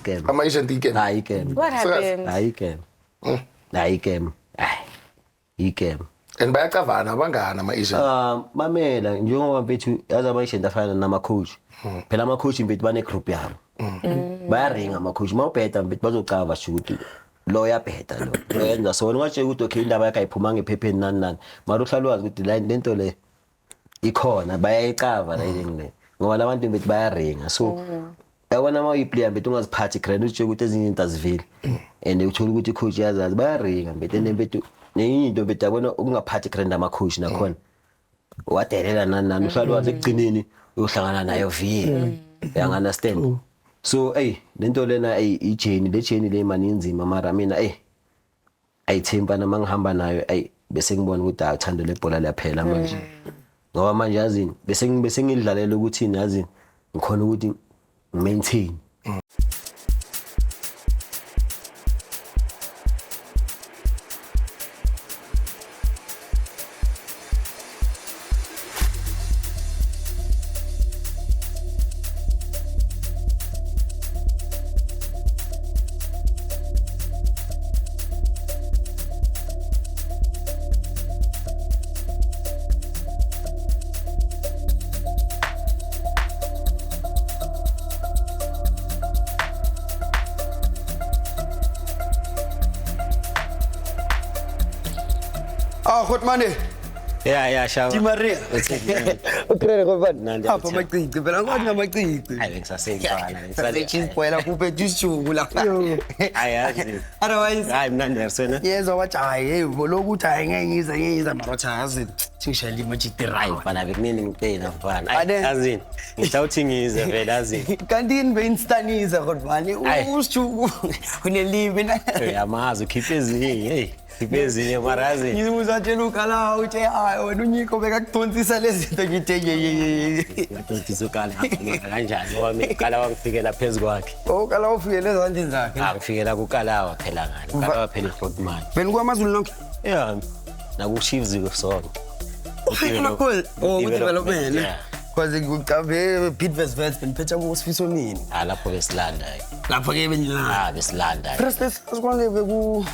Ikem. Ama-agent ikem. Hayi ikem. What happened? Hayi ikem. Hayi ikem. Hayi ikem. And bayacavana abangani ama-agent. Ah, mamela njengoba mfethu yazi ama-agent afana nama-coach. Phela ama-coach mfethu bane-group yabo. Bayaringa ama-coach. Uma ubheda mfethu bazocava sho ukuthi lo uyabheda lo. Lo yenza so wena ungatshela ukuthi okay indaba yakhe ayiphumanga ephepheni nani nani. Mara uhlala wazi ukuthi la lento le ikhona bayayicava la le ngoba labantu mfethu bayaringa. So yabona uma uyiplayer mfethu ungaziphathi grand utshela ukuthi ezinye izinto aziveli. And uthola ukuthi i-coach iyazazi bayaringa mfethu and mfethu nenye into mfethu yabona ukungaphathi grand ama-coach nakhona. Wadelela nani nani uhlala wathi ekugcineni uyohlangana nayo vile. Uyangi-understand? So ey lento lena ey i-journey le journey le mani inzima mara mina ey ayithemba nama ngihamba nayo ey bese ngibona ukuthi hayi uthando lebhola liyaphela manje. Ngoba manje yazini bese ngidlalela ukuthi yazini ngikhona ukuthi maintain. Ah, Grootman. Yeah, shawa. Di Maria. Ukrele Grootman. Nandi, Apha amacici phela ngikwazi namacici. Hayi bengisaseyintwana. Sase-cheese boy kuphethe isijungu lapha. Hayi yazi. Otherwise Hayi mnandi yasena. yezwa wathi hayi hey bolokuthi hayi ngeke ngize ngeke ngize mara yazi singishayela imajiti Hayi right. mfana bekunini ngicela mfana. Hayi Ade. yazini. Ngitawuthi ngize vele yazini. Kanti yini beyinstaniza Grootman? Hayi. Usijungu unelimi na. Uyamazi ukhiphe ezinye hey khiphe ezinye mara yazini. Ngizatshela ukala uthi hayi wena unyiko bekakudonsisa lezi zinto ngithe ye ye ye. Ngadodisa ukala kanjani ngoba mina ukala wangifikela phezu kwakhe. Oh kala ufikele ezandleni zakhe. Ah ngifikela kukalawa phela ngale. Ukalawa phela iFrontman. Benikwamazulu nonke. Yeah. Naku Chiefs sonke. Ufika cool. Oh, ku-development. Yeah. Because ngicave Bidvest Vets beniphethe kuSifiso Mini. Ah lapho besilanda. Lapho ke benilanda. Ah besilanda. First sikwange beku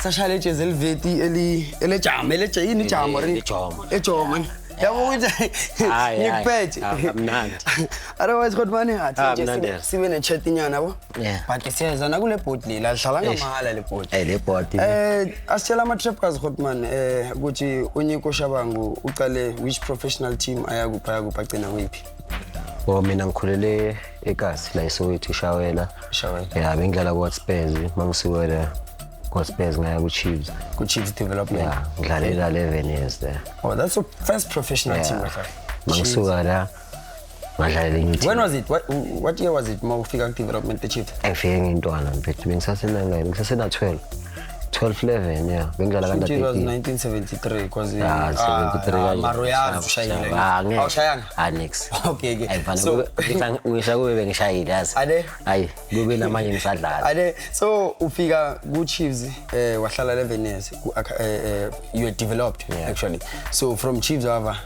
sashaya lejezi eliveti eli elejama eleje yini ijama ri Ejoma. ejoma. Yabo ukuthi Hayi, hayi. ngikuphethe. Ah, kamnandi. Otherwise kodwa manje athi Ah, nje mnandi. sibe ne chat inyana yabo. Yeah. But siyeza nakule board le la dlala ngamahala le board. Hey le board. Asitshela ama-trappers Grootman ukuthi uNyiko Shabangu uqale which professional team ayakuphi ayakuphi agcina kuyiphi? Oh mina ngikhulele eKasi la eSoweto eShawela. Shawela. Yeah, bengidlala ku Hotspurs, mangisuka la ku Hotspurs ngaya ku Chiefs. Ku-Chiefs Development. Yeah, ngidlalela 11 years there. Oh, that's your first professional team. Yeah. Right? Mangisuka la ngadlalela enye team. When was it? What year was it? Mawufika ku-development the-Chiefs? Ngifike ngintwana mfethu bengisasena ngisasena 12. 12 11 yeah, bengidlala kanda It was 13. 1973 because Ah, 73 kanje. mara uyazi ushayile. Ah, ngeke. Awushayanga? Ah, next. Okay, okay. Hayi mfana, So- ngisho kube bengishayile yazi. Ade? Hayi, kube namanye ngisadlala. Ade, so ufika ku-Chiefs wahlala 11 years you were developed Yeah. actually. So from Chiefs wava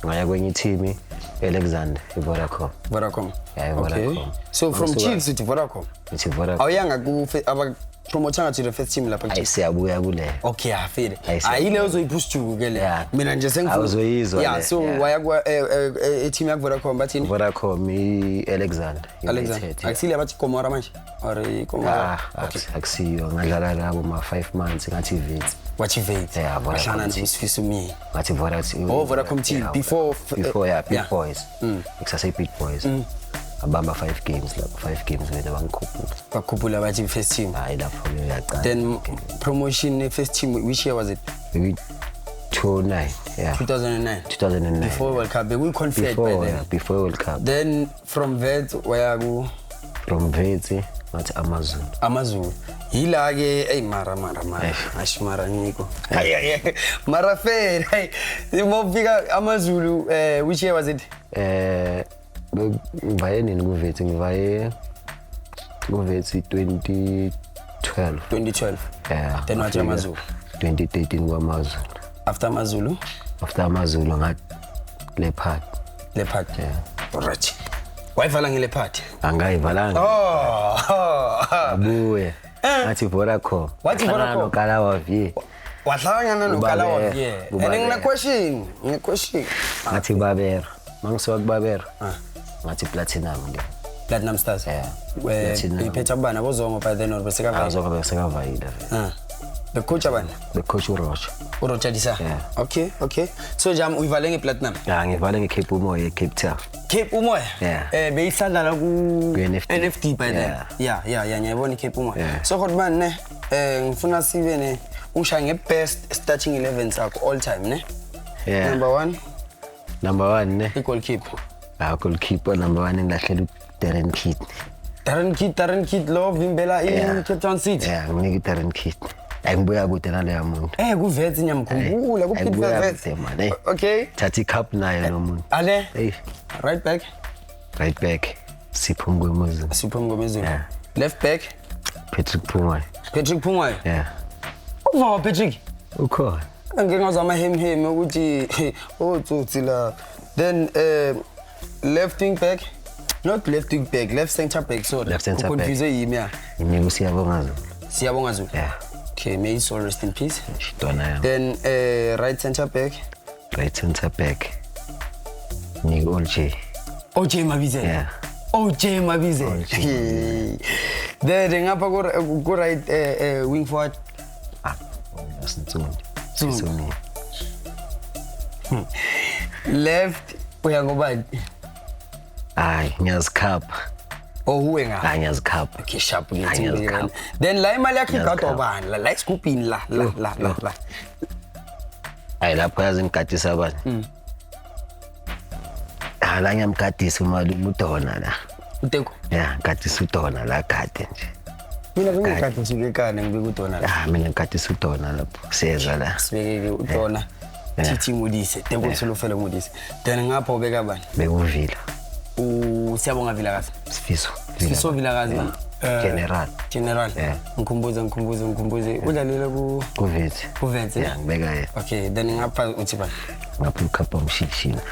Ngaya kwenye team Alexander iVodacom. Vodacom. Yeah, Okay. Vodacom. So from Ngisuka- Chiefs to Vodacom. Ngithi Vodacom. Awuyanga ku abapromotanga to the first team lapha Hayi ku-Chiefs. siyabuya kule. Okay, afile. Ayi, siyabuya. Ayile uzoyipush juku ke le. Yeah. Mina nje sengifuna. Awuzoyizwa Yeah, le, so yeah. waya ku team yakho Vodacom bathini? Vodacom i-Alexander Alexander. United. Akusile abathi Gomora manje or iGomora. Ah, akusiyo ngadlala labo ma 5 months ngathi Wits. Wathi Wits. Yeah, Vodacom Wahlangana team. noSifiso Myeni. Ngathi Vodacom. Oh, Vodacom team. Yeah, Before before yeah, Big yeah. Boys. Kusase Big Boys. Abamba 5 games lapho 5 games wena bangikhuphula. Bakhuphula bathi first team. Hayi lapho ke yaqala. Then promotion first team which year was it? Maybe 2009 yeah. 2009. 2009. Before World Cup, bekuyi-confed by Before then. yeah, before World Cup. Then from Wits waya ku From Wits ngathi Amazulu. AmaZulu. Yila ke ey mara mara mara. Ash mara Nyiko. Ay ay ay. Mara fair. Hey. Mawufika AmaZulu which year was it? Ngivaye nini kuWits ngivaye kuWits 2012. 2012. Yeah. Then wathi ngafika AmaZulu. 2013 kwaMazulu. After AmaZulu, After AmaZulu ngathi Leopard. Leopard. Yeah. Alright. Wayivala ngele party. Angayivalanga. Oh. Abuye. Ngathi Vodacom. Wathi Vodacom. Nokalawa V. Wahlangana noKalawa Ubabera, V. And ubabera. ngina question, ngine question. Ngathi Babera. Mangisuka kuBabera. Ngathi Platinum ke. Platinum Stars. Yeah. Eh, Platinum. iphethe abana bozongo by then or bese ka. Azoka besekavayile vele. Ah. Becoach abani? Becoach uRoger. uRoger Disa. Yeah. Okay, okay. So jam uyivale ngePlatinum. Ya ngivale ngeCape Umoya eCape Town. Cape Umoya. Yeah. Eh beyisadlala ku Ku-NFD. NFD by then. Yeah. Yeah, ngiyayibona iCape Umoya. Yeah. So kodwa ne ngifuna sibe ne ungishaya nge-best starting 11 sakho all time ne? Yeah. Number 1 Number 1 ne. i-goalkeeper. Ah goalkeeper number 1 ngilahlela uDarren Kidd. Darren Kidd lo vimbela Yeah. i-Cape Town City. Yeah, nginika uDarren Kidd. Ayibuya kude naleya muntu. Eh kuVets ngiyamkhumbula ku Ayibuya Pete Vets. kude man. Hey. Okay. Thatha icup naye lo muntu. Ale. Hey, Right back. right back. Sipho Mngomezulu. Sipho Mngomezulu. Yeah. Left back. Patrick Phungwayo. Patrick Phungwayo. Yeah. Uva Patrick. Ukhona. Ngike ngazwa amahemhem ukuthi otsotsi la. Then left wing back. Not left wing back, left center back, sorry. Left centre back. Confuse yimi ya. Nginika uSiyabonga Zulu. Siyabonga Zulu. Yeah. Okay, may his soul rest in peace. Shitwana yami. Then right center back. Right center back. Nginika OJ. OJ Mabizela. Yeah. OJ Mabizela. OJ. Then ngapha ku right wing forward. Ah, Sintsongi. Tsundi. Sisongi. Left uya ngobani? Hayi, ngiyazikhapha. Oh uwe nga. Hayi ngiyazikhapha. Okay, sharp Hayi, ngithi. ngiyazikhapha. Then la imali yakhe igadwa Ngiyazikhapha. bani? La isigubhini la la la la la. Hayi lapho yazi ngigadisa bani. Ah la ngiyamgadisa umalume uDona la. Uteko. Yeah, ngigadisa uDona la gade nje. Mina bengigade nje ekane ngibeka uDona la. Ah mina ngigadisa uDona lapho. Siyeza la. Sibeke uDona. Yeah. Titi Modise, Teko Tsholofelo Modise. Then ngapha ubeka bani? Bekuvila. Usiyabonga Vilakazi. Sifiso. Sifiso Vilakazi. General. General. Yeah. Ngikhumbuze ngikhumbuze ngikhumbuze. Udlalile ku Kuvethe. kuVetse. Yeah, ngibeka yena. Okay, then ngapha uthi bani? Ngapha ukhapha umshishina.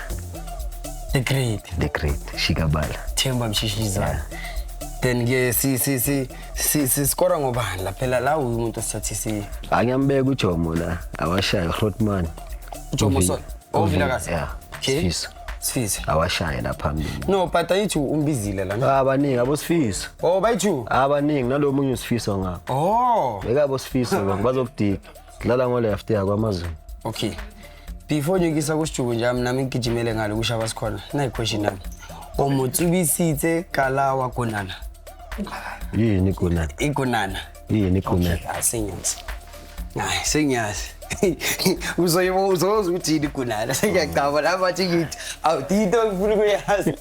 The Great. The Great Shikabala. Themba Mshishizana. Then ke si si si si si skora ngobani la phela la umuntu osithathe si Angiyambeka uJomo la. Awashaye Grootman. Jomo Sol. Oh Vilakazi. Yeah. Okay. Sifiso. Sifiso. Awashaye la phambili. No, but ayithi umbizile la. Abaningi abosifiso. Oh bayithi. Abaningi nalomunye usifiso ngapha. Oh. Beka abosifiso bazokudika. Dlala ngo left yakwaMazulu. Okay. Before ngikisa kusijuku nje nami ngigijimele ngale kusha basikhona. Nayi question yami. O mo tsubisitse kalawa gonana. Yini gonana? Igonana. Yini gonana? Okay, asenyazi. Hayi senyazi. Uzoyibo uzoza ukuthi yini igonana. Sengiyacaba la manje ngithi awudito ngifuna ukuyazi.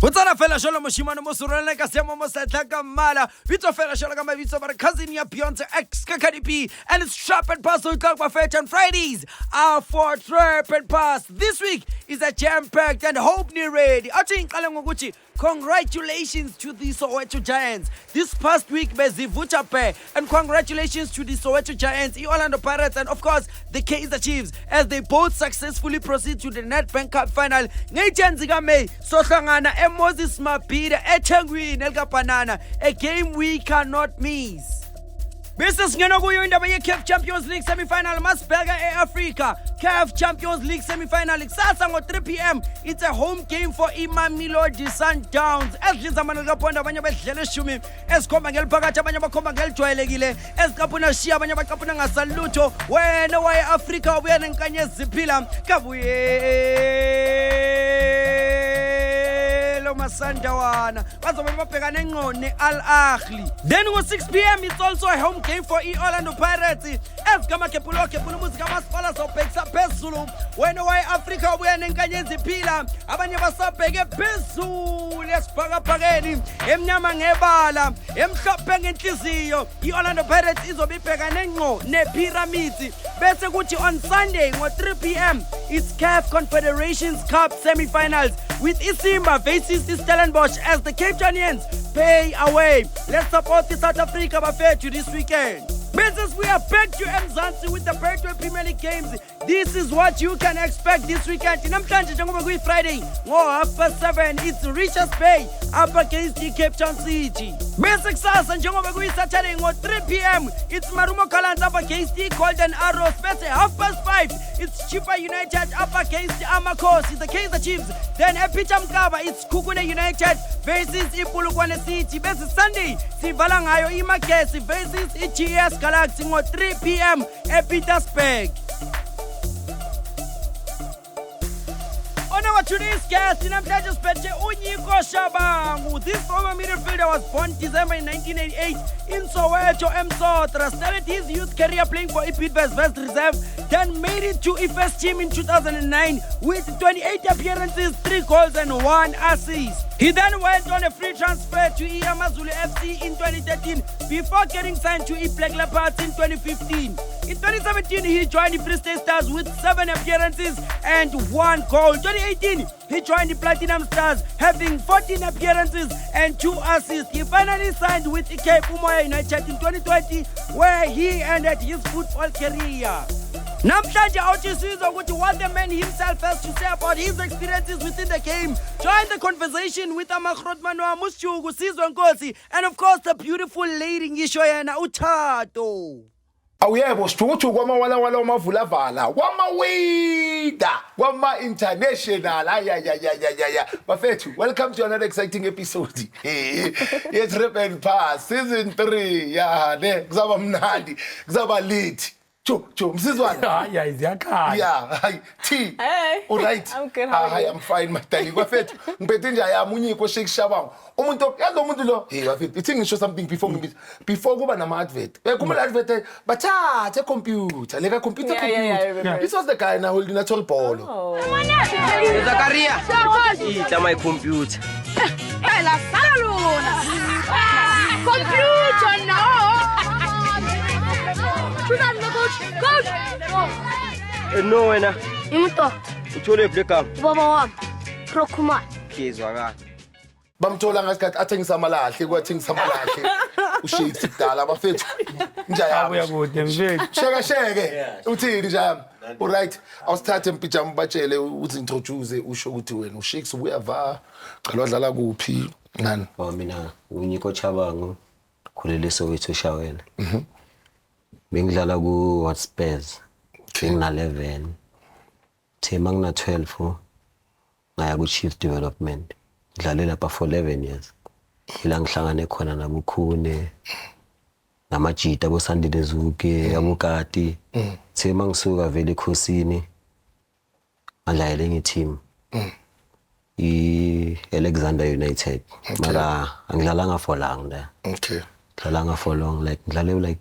O tsana fela jalo moshimane mo seroleng ka seemo mo setla ka mmala bitso fela jalo ka mabitso ba re cousin ya Beyonce X ka Cardi B, and it's Trap and Pass o'clock buffet on Fridays are for Trap and Pass. This week is a jam-packed and hope ni ready. Athi ngiqale ngokuthi congratulations to the Soweto Giants. This past week bezivucha phe, and congratulations to the Soweto Giants, the Orlando Pirates, and of course the Kaizer Chiefs, as they both successfully proceed to the Nedbank Cup final. Nge-10 zikaMay sohlangana eMoses Mabhida eThekwini elikaBanana, a game we cannot miss. Bese singena kuyo indaba ye-CAF Champions League semi-final. Masibheka e-Africa. CAF Champions League semi-final kusasa ngo-3 p.m. It's a home game for iMamelodi Sundowns. Ezidliza amane likaPonda, abanye bedlela eshumi ezikhomba ngeliphakathi, abanye bakhomba ngelijwayelekile, ezicaphuna shiya, abanye bacaphuna ngasalutho. Wena waye-Afrika ubuya nenkanyezi ziphila kabuyelo Masandawana bazobe babhekane ngqo ne-Al Ahly. Then ngo-6 p.m. it's also a home game for i-Orlando Pirates. Ezikamakhephulo wakhephulo umuzi kamasipala sawubhekisa phezulu. Wena waye-Afrika ubuya nenkanyezi iphila, abanye basabheke phezulu esibhakabhakeni, emnyama ngebala, emhlophe ngenhliziyo. I-Orlando Pirates izobe ibhekane ngqo ne-Pyramids. Bese kuthi on Sunday ngo-3 p.m. it's CAF Confederations Cup semi-finals with iSimba versus Stellenbosch as the Cape Townians Bay away. Let's support the South Africa bafethu this weekend. Business, we are back to Mzansi with the Betway Premier League games. This is what you can expect this weekend. Namhlanje njengoba kuyi Friday ngo-7:30 it's Richards Bay up against the Cape Town City. Bese kusasa njengoba kuyi Saturday ngo-3 p.m. it's Marumo Gallants up against the Golden Arrows. Bese 5:30 it's Chippa United up against Amakhosi, the Kaizer Chiefs. Then ePeter Mokaba it's Sekhukhune United versus iPolokwane City. Bese Sunday sivala ngayo iMagesi versus iTS Galaxy ngo-3 p.m. ePietersburg. On our today's guest, namhlanje siphethe uNyiko Shabangu. This former midfielder was born December in 1988 in Soweto, Msotra. Started his youth career playing for iBidvest Wits Reserve, then made it to first team in 2009 with 28 appearances, 3 goals and 1 assist. He then went on a free transfer to AmaZulu FC in 2013 before getting signed to Black Leopards in 2015. In 2017, he joined the Free State Stars with 7 appearances and 1 goal. 2018, he joined the Platinum Stars, having 14 appearances and 2 assists. He finally signed with Cape Umoya United in 2020, where he ended his football career. Namhlanje awuthi sizwe ukuthi what the man himself has to say about his experiences within the game. Join the conversation with amagrotman wami uSjuku Sizwe Nkosi and of course the beautiful lady ngisho yena uThato. Awuyebo sithukuthi kwamawalawala wamavulavala kwamawida kwama-international ayayayayaya bafethu, welcome to another exciting episode ye-Trap and Pass season 3. Ya ne kuzaba mnandi, kuzaba lit chu chu msizwana. Hayi hayi, ziyakhala. Yeah, hi T. Hey. All right. I'm good, how are Hi, you? I'm fine, my darling. Bafethu, ngiphethe nje yami uNyiko Shake Shabangu. Umuntu yazi lo muntu lo. Hey bafethu, ithi ngisho something before ngibiza. Before kuba nama advert. Kuma advert bathathe computer, leka computer Yeah, I computer. remember. This was the guy now holding a tall ball. Oh. Zakaria. Itla my computer. Phela sala lona. Computer no. Thunani lo coach. Coach. No wena. Imuto Uthole phi legama? Ubaba wami. Prokhumalo. Khizwakala. Bamthola ngasikhathi athengisa amalahle, kwathengisa amalahle. UShakes kudala bafethu. Nja yami. Abuya kude mfethu. Sheke sheke. Uthini nje yami? Alright, awusithathe mpijama ubatshele uzintroduce usho ukuthi wena uShakes ubuya va. Qala wadlala kuphi? Nani? Oh mina uNyiko Shabangu khulele Soweto Shawela. Bengidlala ku Hotspurs. Ngina 11. Thema ngina 12 ngaya ku Chief Development. Ngidlale lapha for 11 years. Ila ngihlangane khona nabukhune namajita aboSandile Zuke abukati. Thema ngisuka vele ekhosini ngadlalela enye team. I-Alexander United. Mara angidlalanga for long there. Ngidlalanga for long, like ngidlale like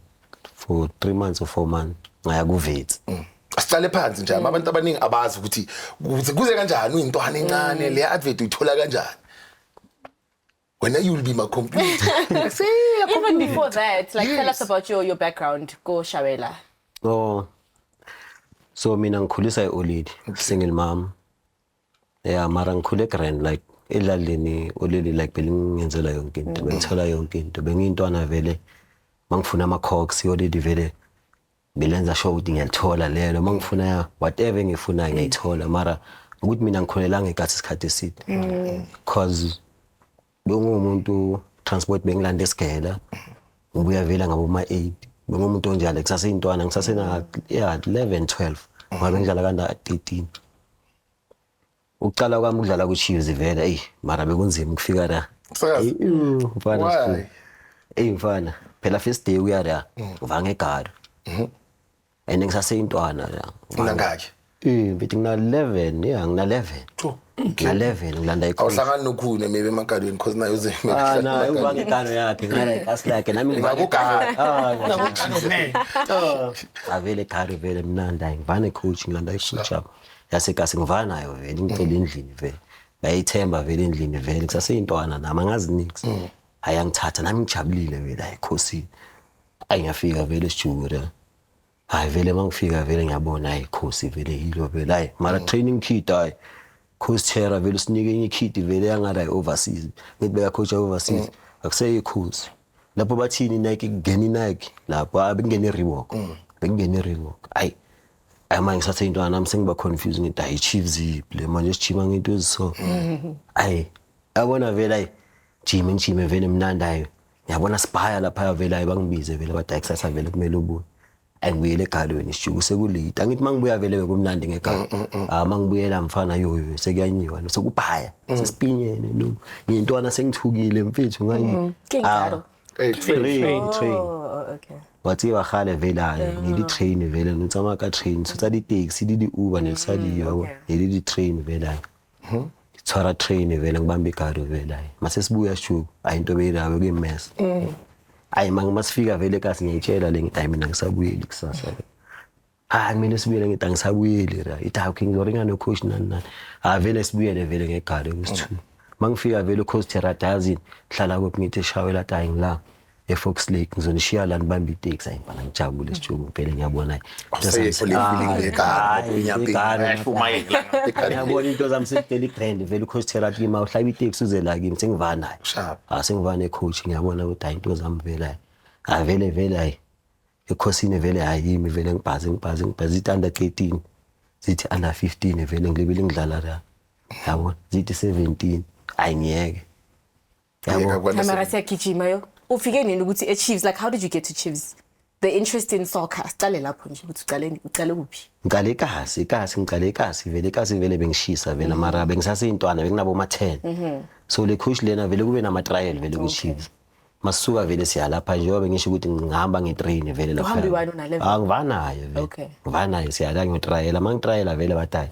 for 3 months or 4 months ngaya kuVits. Asiqale phansi nje abantu abaningi abazi ukuthi kuze kanjani uyintwana encane le advert uyithola kanjani. When you will be my computer. See, Even before that, like tell us Yes. about your background. Go Shawela. Oh. So mina ngikhulisa i-olady, single mom. Yeah, mara ngikhule grand like edlaleni olady like belingenzela yonke into, bengithola yonke into. Bengiyintwana vele mangifuna ama cocks i-olady vele belenza sure ukuthi ngiyalithola lelo, mangifuna whatever engifunayo ngiyayithola, mara ukuthi mina ngikhulelanga ekathi isikhathi eside. Cause bengumuntu transport bengilanda esigela ngibuya vele ngabo ma 8, bengumuntu onjalo kusaseyintwana ngisasena yeah 11 12 ngoba bengidlala kanda 13. Ukuqala kwami ukudlala ku Chiefs vele ey mara bekunzima ukufika la. Sakazi. Ey, mfana, Why? sikhulu. Ey mfana, phela first day uya la uva ngegalo. And ngisaseyintwana la. Unangaki? Eh, mfethu ngina 11, yeah ngina 11. True. Ngina 11 ngilanda icoach. Awuhlangani nokhune maybe emakalweni because nayo uze. Ah na, uva ngegalo yakhe, ngala ikasi lakhe nami ngiva Ngakugala. Ah, avele ekhaya vele mnandi hayi ngivane coach ngilanda icoach yami. Yasekasi ngivana nayo vele ngicela endlini vele. Bayithemba vele endlini vele kusaseyintwana nami angazi nix. Hayi angithatha nami ngijabulile vele hayi khosini. Hayi ngiyafika vele esijura. Hayi vele mangifika vele ngiyabona hayi khosi vele yilo vele hayi mara training kit hayi coach Terra vele usinike enye kit vele yangala overseas. Ngithi beka coach overseas. Akuseyikhuzi lapho bathini Nike, kungena iNike lapho, bekungena iReebok, bekungena iReebok. Ayi, ayi, manje ngisathe intwana nami sengiba confused, ngithi hayi, Chiefs yiphi le manje sijima ngento eziso. Ayi, yabona vele, ayi, jime, ngijime vele mnandi. Ayi, ngiyabona sibhaya lapha vele. Ayi, bangibize vele, bathi kusasa vele kumele ubuye. Ayingibuyele egalweni, sijuku sekulate. Angithi mangibuya vele bekumnandi ngegalo. Ah, mangibuyela mfana, yoyo, sekuyanyiwa, sekubhaya, sesipinyene no ngiyintwana, sengithukile mfethu ngayi. Kengaro. Hey, train. Train, train. Oh, okay. Wa tseba gale vele, ayi, ne di train vele, no tsamaya ka train, so tsa di-taxi le di-Uber ne di sa diyo, yabo. Ne le di-train vele. Ayi, tshwara train vele, ngibambe igalo vele. Ayi, mase sibuya shuku, ayi, into beyirayo kuyimess. Ayi, masifika vele kasi ngiyayitshela le, ngithi hayi, mina ngisabuyeli kusasa. Hayi, kumele sibuyele. Ngithi angisabuyeli ra. Ithi hayi, okay, ngizoringa no-coach, nani nani. Hayi, vele sibuyele vele ngegalo kusi-two. Mangifika vele ucoach Terata, yazini, hlala kuphi? Ngithi eshawela. Athi hayi, ngila e-Fox Lake, ngizonishiya la, nibambe iteksi. Hayi mfana, ngijabule sijuku vele, ngiyabona. Awusayekho le feeling legalo, Hayi, ngiyabona into zami sezidela i-grand vele. Ucoach Terata kimi, awuhlaba iteksi uze la kimi, sengivana naye. Sharp. Ah, sengivana necoach, ngiyabona ukuthi hayi, into zami vele, hayi, ah, vele vele, hayi, ekhosini vele, hayi, yimi vele ngibhaze, ngibhaze, ngibhaze, zithi under 13, zithi under 15 vele, ngilibele ngidlala la, yabona, zithi 17, hayi, ngiyeke, yabo. Mara siyagijima yo. Ufike nini ukuthi e-Chiefs? Like, how did you get to Chiefs? The interest in soccer. Sicale lapho nje ukuthi ucale kuphi? Ngiqale ikasi, ikasi, ngiqale ikasi vele, ikasi vele bengishisa vele, mara bengisaseyintwana, benginabo ma-10. So le coach lena vele kube nama-trial vele ku-Chiefs. Masisuka vele siya lapha, njengoba ngisho ukuthi ngihamba ngetrain vele lapha. Uhamba i-one una-11? Ah, ngivanayo vele. Ngivanayo, siya la ngiyotrayela. Mangitrayela vele bathi hayi,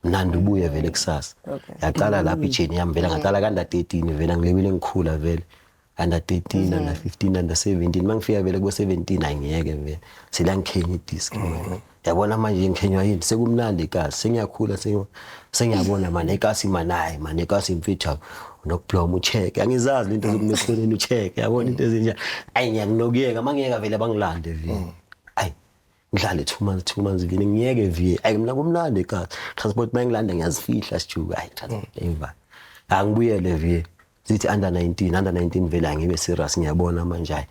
mnandi, ubuye vele kusasa. Yaqala lapho ijourney yami vele, ngaqala ka-under 13 vele, ngilebile ngikhula vele, under 13, under 15, under 17. Mangifika vele kubo 17, angiyeke vele, sela ngikhenya idisk, yabona. Manje ngikhenywa yini? Sekumnandi ikasi, sengiyakhula, sengiyabona manje ikasi manayi manje ikasi mfethu nokubloma ucheck, angizazi lento zokumekhoneni ucheck, yabona, into ezinje. Ayi, ngiyakunokuyeka, mangiyeka vele bangilande vele. Ayi, ngidlale 2 months, 2 months vele, ngiyeke vele. Ayi, mina kumnandi ekhaya, transport mayingilanda ngiyazifihla sijuka. Ayi, transport emva, angibuyele vele, zithi under 19, under 19 vele angibe serious, ngiyabona manje, hayi,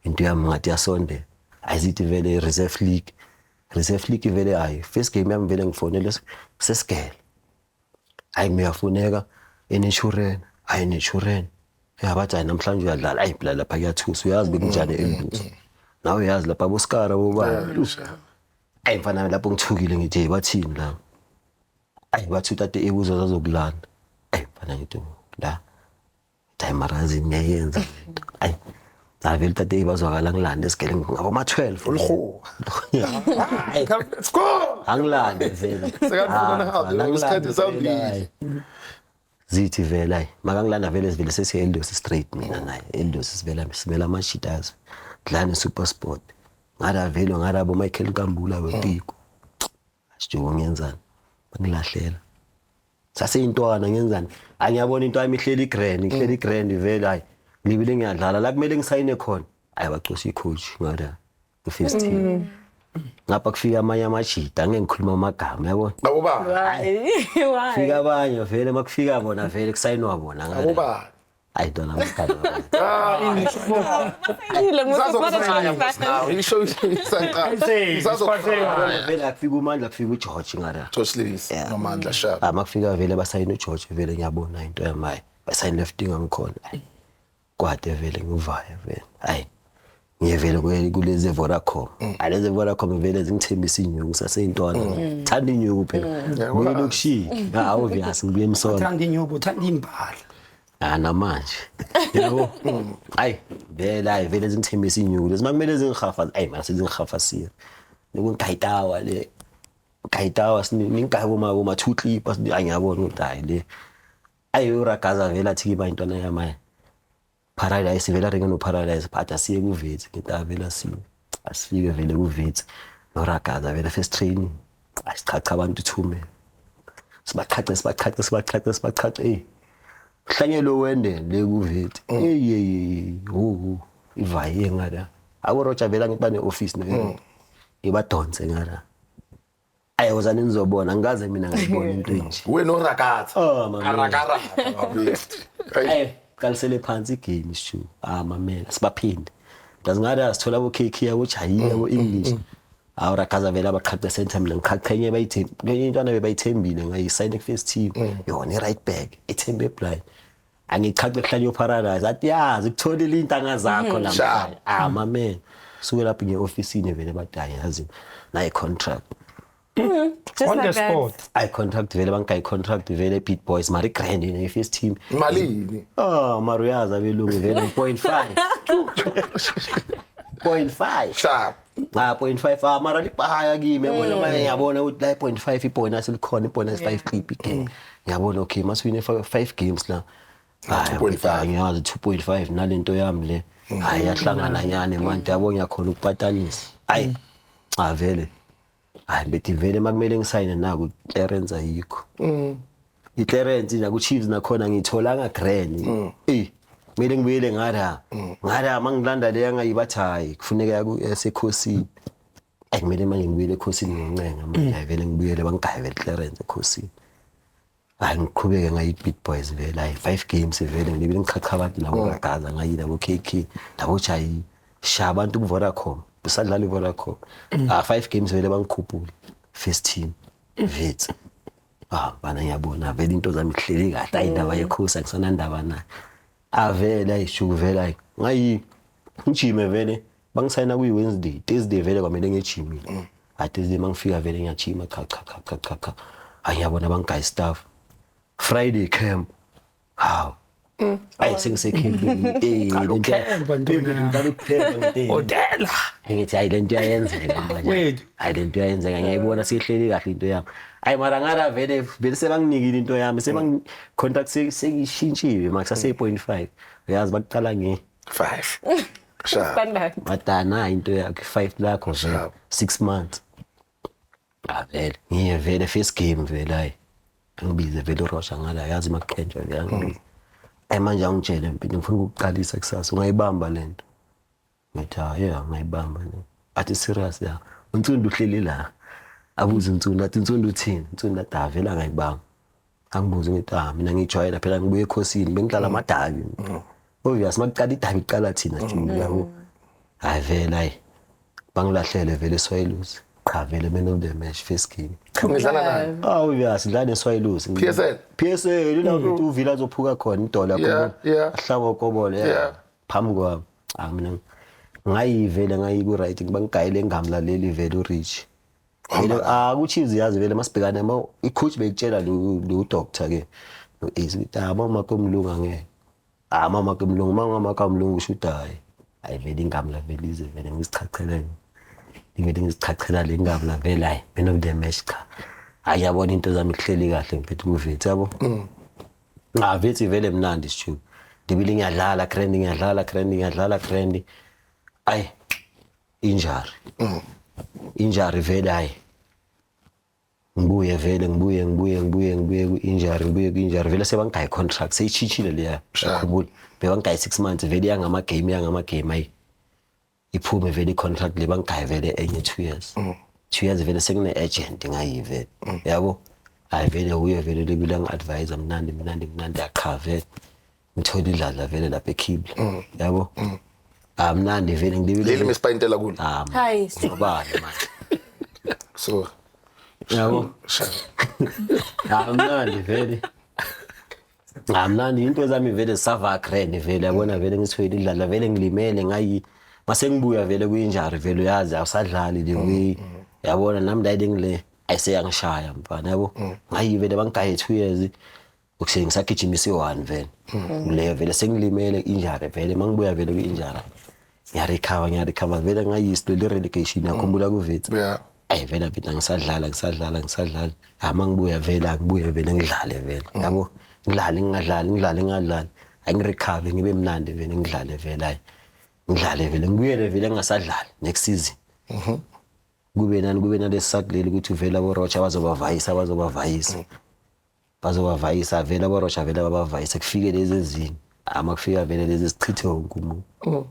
into yami ngathi yasondela. Ayi, zithi vele reserve league, reserve league vele. Hayi, first game yami vele ngifonele sesigele, hayi, ngiyafuneka eNaturena. Hayi, Naturena yabathi hayi, namhlanje uyadlala. Ayi phela lapha kuyathusa, uyazi bekunjani eMbuso nawe, uyazi lapha aboSkara bobani. Ayi mfana, lapho ngithukile, ngithi hey, bathini la? Ayi, bathi utate ebuzo zazokulanda. Ayi mfana, ngithi la, hayi marazi, ngiyayenza lento. Ayi, avele utate bazwakala ngilanda esigele ngabo ma-12. Ulhuwa. Let's go. Angilande vele. Sekafuna nahambe, Ah, isikhathi angilande sambili. vele, hayi. Zithi vele hayi, makangilanda vele sivele sesiye Eldos straight, mina naye Eldos, sivela sivela ama-shitas dlala ne-Super Sport ngada vele ngada bo Michael Kambula botiko sijuko. Ngiyenzani? Bangilahlela saseyintwana, ngiyenzani? Angiyabona into yami ihleli igrand, ihleli igrand vele. Hayi, ngibile ngiyadlala la kumele ngisayine khona. Hayi, bacosha i-coach ngada i-first team, ngapha kufika amanye amajita, angeke ngikhuluma amagama, yabona. Abo ba. Why? Why? Fika abanye vele, makufika bona vele kusayinwa bona ngada. Abo ba. Hayi ntwana, amagama. Ngisazokushaya now. Isho isanqa. Ngisazokushaya. Vele akufika uMandla, kufika uGeorge ngada. George Lewis noMandla Sharp. Ah, makufika vele basayina uGeorge vele, ngiyabona into yamayi basayina left ngikhona. Hayi, kwade vele ngivaya vele, hayi, ngiye vele kulezi Vodacom. Hayi, lezi Vodacom vele zingithembisa inyuku, saseyintwana, thanda inyuku phela, buye lokushiya. Ah, obvious, ngibuye emsona. Thanda inyuku, uthanda impahla. Ah, namanje yabo. Hayi vele, hayi vele zingithembisa inyuku lezi, makumele zingihafa. Hayi mara sezingihafasile nikungayitawa le gayitawa ningayi boma two clippers. Hayi, ngiyabona ukuthi hayi le, ayi, uragaza vele athi kiba intwana yamaye Paradise vele, aringe no Paradise, but asiye kuVitsi. Ngithi ah, vele asiye, asifike vele kuVitsi noragaza vele, first training asichacha abantu 2 men, sibachache, sibachache, sibachache, sibachache. Ey, hlanyelo wende le kuVitsi. Ey ey, hu ivaye ngala abo Roger vele, angithi bane office ne ibadonse ngala. Ayi, wozani nizobona, angikaze mina ngayibona into enje. Wena orakatha. Oh, mama. Arakaraka. Hayi. Ayi. Qalisele phansi igame shu. Ah, mamela, sibaphinde. Plus ngathi asithola abo KK, abo Jayi, abo English. Awu, Ragaza vele abaqhaqe center, mina ngiqhaqhenye bayithembe. Lenye intwana bebayithembile ngayisayine first team. Yona i-right back ithembe blind. Angiqhaqe kuhlanye paradise. Athi yazi kutholile intanga zakho la. Sharp. Ah, mamela. Suke lapho nge-ofisini vele bathi hayi, yazi nayi contract. Just On like the that. spot. I contract vele, bangayi contract vele Beat Boys, mari grand in first team. Malini? Oh, mara uyazi abelungu vele 0.5. 0.5. Sharp. Ah, 0.5, ah, mara libhaya kimi, yabona manje ngiyabona ukuthi la 0.5 ibonus likhona, ibonus 5 clip igame. Ngiyabona, okay, masiwine 5 games la. Hayi, 2.5. ngiyazi 2.5 nalento yami le. Hayi, yahlangana nyane manje, yabo, ngiyakhona ukupatanisa. Hayi. Cha vele. Hayi, bethi vele makumele ngisayine naku clearance ayikho. I-clearance naku Chiefs nakhona ngitholanga grand. Eh, kumele ngibuyele ngala. Ngala mangilanda le yangayibathi hayi, kufuneka yaku esekhosini. Ayi, kumele manje ngibuyele ekhosini ngincenga manje, hayi vele ngibuyele bangigaye vele clearance ekhosini. Hayi, ngiqhubeke ngayi Beat Boys vele, hayi, 5 games vele ngibile ngichacha abantu labo Ragaza, ngayi labo KK, labo Jayi, sha abantu ku Vodacom, usadlala iVodacom. Ah, 5 games vele bangikhuphula first team. Wits. Ah, bana, ngiyabona vele into zami kuhleli kahle, ayi, indaba yekhosi akusanandaba nayo. Avele ayishuku vele, ayi ngayi ngijime vele bangisayina kuyi Wednesday, Thursday vele kwamele ngejimile. Hayi, Thursday mangifika vele ngiyajima, cha cha cha cha cha cha. Hayi, ngiyabona bangigayi staff. Friday camp. Hawu. Ayi, sengisekhempini. Eh, lento Ukhempa, ntwana. Ngicela ukukhempa ngithe. Odela. Ngithi hayi, lento iyayenzeka manje. Wait. Hayi, lento iyayenzeka, ngiyayibona sihleli kahle into yami. Hayi, mara ngara vele vele sebanginikile into yami, sebang contract seyishintshiwe manje sase 0.5. Uyazi baqala nge 5. Sharp. Standard. badana into yakho 5 lakho vele Sharp. 6 months. Ah, vele ngiye vele first game vele, hayi, ngibize vele uRoger ngala, yazi makukhenjwa vele angibize. Ayi, manje angitshele mpilo, ngifuna ukukuqalisa kusasa, ungayibamba lento. Ngithi ah, yeah, ngayibamba le. Athi serious ya. Untsundu uhleli la. Abuze uNtsundu, athi uNtsundu uthini? Untsundu athi ah, vele angayibamba. Angibuze, ngithi ah, mina ngijwayela phela, ngibuye ekhosini bengidlala amadabi. Obvious makuqala idabi iqala thina nje, yabo. Hayi vele, hayi. Bangilahlele vele eSwallows. Cha vele, man of the match first game. Ngidlala naye. Ah, obvious dlala neSwallows. PSL? PSL la ukuthi uvila azophuka khona idola. Ahlaba ukobolo, yeah. Phambi kwami. Ah, mina ngayivele ngayi ku right ngibangigayele ngamlaleli vele uRich. Vele ah, ku Chiefs yazi vele masibhekana ma icoach bekutshela lo doctor ke no Ace ukuthi ah, mama komlunga ngeke. Ah, mama komlunga, mama kamlungu kusho ukuthi hayi. Hayi vele ingamla vele ize vele ngisichachele. Ngivele ngizichachela le ngamla vele, hayi, man of the match, cha. Hayi, yabona into zami kuhleli kahle ngiphethe kuVits, yabo. Ah, Wits vele mnandi sithu. Ndibile ngiyadlala grand, ngiyadlala grand, ngiyadlala grand. Ayi, injury. Injury vele, hayi. Ngibuye vele, ngibuye ngibuye ngibuye ngibuye ku-injury, ngibuye ku-injury vele sebangigayi contract seyitshintshile leya. Yakhumbula bebangigayi 6 months vele yangama game yangama game, ayi, iphume vele i-contract le, bangigayi vele enye 2 years. 2 years vele sekune agent ngayivele, yabo. Hayi vele uye vele lebile ngi-advise mnandi mnandi mnandi, acha vele ngithola idladla vele lapha ekhibla, yabo. Ah, mnandi vele ngilibile. Leli misipayintela kulo. Ah, Hayi. ngobani manje? So Yabo. Sharp. Ah, mnandi vele. Ah, mnandi into zami vele sava grand vele, yabona vele ngisithwele idladla vele ngilimele ngayi mase ngibuya vele kuyinjury vele, uyazi awusadlali the way, yabona nami la ngile ayiseyangishaya mfana, yabo. Ngayi vele bangigaye 2 years ukuse ngisagijimisa i1 vele kuleyo vele sengilimele injury vele mangibuya vele kwi-injury ngiyarecover, ngiyarecover vele ngayisilo le relegation, yakhumbula kuVits. Ayi vele mfethu ngisadlala ngisadlala ngisadlala, ha, mangibuya vele angibuye vele ngidlale vele, yabo, ngidlale ngingadlali, ngidlale ngingadlali, angirecover ngibe mnandi vele ngidlale vele, hayi, ngidlale vele ngibuyele vele ngingasadlali next season. Kube nani, kube nalesisakuleli ukuthi vele abo-Roger bazobavayisa, bazobavayisa, bazobavayisa vele abo-Roger vele babavayisa, kufike lezi ezinye ama kufika vele lezi zichithe wonke umuntu,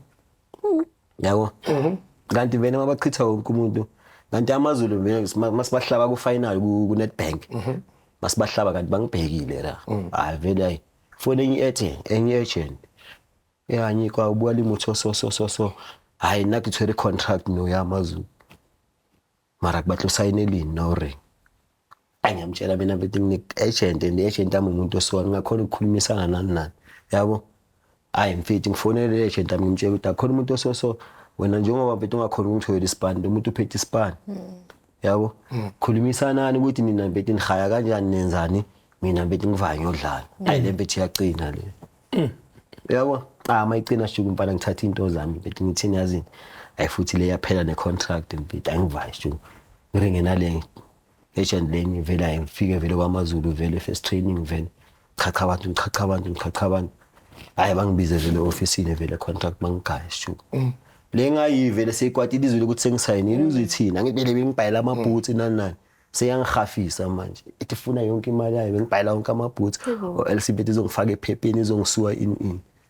yabo. Kanti vele mabachitha wonke umuntu, kanti AmaZulu vele masibahlaba ku-final ku-Nedbank, masibahlaba kanti bangibhekile la. Hayi vele, hayi. Fone enye agent, enye agent. Ya nyikwa o bua le motho so so so so. Hayi nna ke tshwere contract no ya Amazulu. Mara ke batla o sign le nna o reng? Ayi ngiyamtshela mina mfethu ngine-agent and i-agent yami umuntu osona ngingakhona ukukhulumisana nani nani. Yabo? Hayi mfethu ngifonele le agent yami ngimtshela ukuthi akhona umuntu ososo wena njengoba mfethu ungakhona ukungitholela isipani lo muntu uphethe isipani. Yabo? Khulumisanani ukuthi nina mfethu nihaya kanjani nenzani mina mfethu ngivaya ngiyodlala. Hayi le mfethu iyaqina le. Yabo? Ah mayicina shuku mfana ngithatha into zami mfethu ngithini yazini. Hayi futhi le yaphela ne-contract mfethu angivayi shuku. Ngiringe nale agent leni vele hayi ngifike vele kwaMazulu vele first training vele chacha abantu ngichacha abantu ngichacha abantu hayi bangibize vele ofisini vele contract bangigaye shuku le ngayi vele seyikwatile izwi ukuthi sengisayinile uzithini angithi vele bengibhayela amaboots nani nani seyangihafisa manje ithi funa yonke imali yayo bengibhayela wonke amaboots o else bethi izongifaka ephepheni izongisuwa in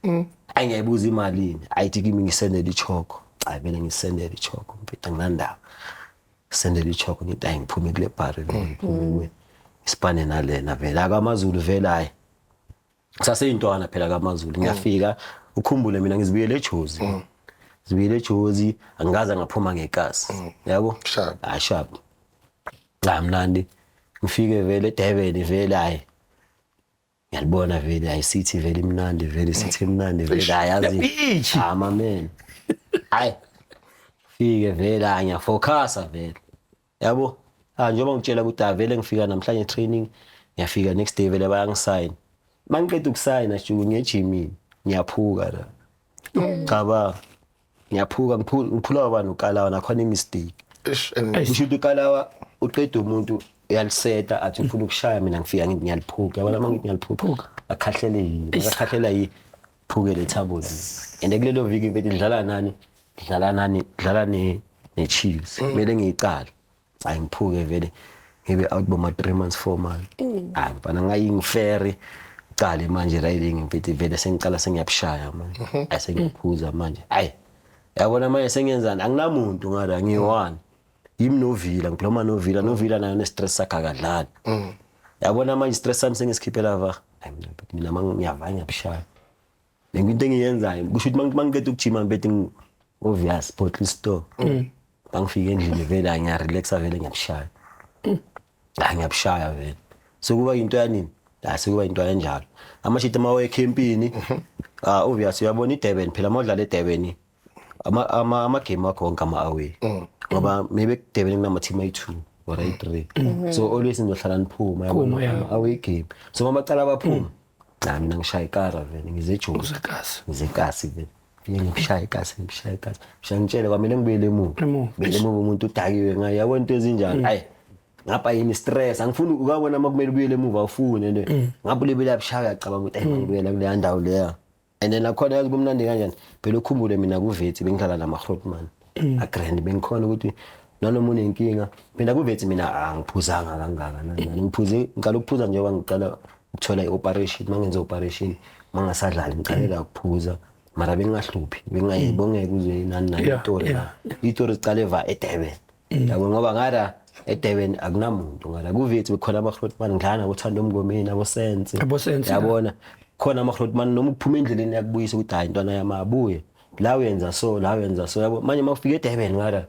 in ayi ngiyayibuza imalini ayithi kimi ngisendele ichoko hayi vele ngisendele ichoko mfethu anginandaba sendele ichoko ngithi ayi ngiphume kule bhari vele ngiphume kuye isipane nalena vele akamazulu vele hayi saseyintwana phela kaMazulu ngiyafika ukhumbule mina ngizibuyele eJozi ngizibuyele eJozi angikaze ngaphuma ngekasi yabo Sharp. hayi sharp cha mnandi ngifike vele eDurban vele hayi ngiyalibona vele hayi sithi vele imnandi vele sithi imnandi vele hayi yazi Beach. ah man hayi fike vele hayi ngiyafocusa vele yabo ah njengoba ngitshela ukuthi ah vele ngifika namhlanje training ngiyafika next day vele bayangisayina mangiqeda ukusayina shuku ngejimini ngiyaphuka la cabanga ngiyaphuka ngiphula abantu ukalawa nakhona imistake Ish, and kusho ukuthi ukalawa uqeda umuntu uyaliseta athi ufuna ukushaya mina ngifika ngithi ngiyaliphuka yabona uma ngithi ngiyaliphuka akhahlele yini akakhahlela yi phuke le thaboli and kulelo viki mfethu dlala nani dlala nani dlala ne ne-Chiefs kumele ngiyicale hayi ngiphuke vele ngibe out boma 3 months 4 months hayi mfana ngayingifere cale manje riding mfethu vele sengicala sengiyabushaya manje hayi sengiyaphuza manje hayi yabona manje sengiyenzani anginamuntu ngala ngiyi-one yimi novila ngiphuluma novila novila nayo ne-stress sakhe akadlali yabona manje stress sami sengisikhiphela va hayi mina mfethu mina ngiyava ngiyabushaya Lenye into engiyenzayo kusho ukuthi mangiqeda ukujima ngibethe obvious bottle store. Bangifika endlini vele hayi ngiyarelaxa vele ngiyabushaya. Hayi ngiyabushaya vele. Sekuba into yanini? Hayi sekuba into yanjalo. Amashiti uma ecampini ah obvious uyabona iDurban phela mawudlala eDurban ama ama ama game wakho wonke ama away. Ngoba maybe eDurban kunama team ayi2 or ayi3. So always nizohlala niphuma Phuma, yabona yeah. ama away game. So mabacala baphuma. Cha mina ngishaya ikara vele ngize eJozi. Usekasi. Ngize ekasi vele. Fike ngishaya ikasi ngishaya ikasi. Ngishaya ngitshele kwamele ngibuyele emuva. Emuva. Ngibuyele emuva umuntu udakiwe ngaye yabona into ezinjalo. Hayi ngapha yini stress angifuni ukabona uma kumele ubuyele emuva awufuni and ngapha ulibele yabushaya uyacabanga ukuthi ayi ngibuyela kuleya ndawo leya. And then nakhona yazi kumnandi kanjani phela ukhumbule mina kuvethi bengidlala nama-Grootman agrand bengikhona ukuthi nanoma unenkinga phela kuvethi mina angiphuzanga kangaka nani nani. ngiphuze ngiqala ukuphuza njengoba ngiqala ukuthola i-operation uma ngenza i-operation uma ngingasadlali ngiqalela ukuphuza mara bengingahluphi bengingeke uze nani nani Yeah, itori yeah. la itori zicale va eDurban yabo ngoba ngara eDurban akunamuntu ngala kuvethi bekhona ama-Grootman ngidlala naboThando Mngomeni aboSense Abo-Sense, yeah. yabona khona ama-Grootman noma uphuma endleleni yakubuyisa ukuthi hayi intwana yami abuye la uyenza so la uyenza so yabo manje uma ufika eDurban ngara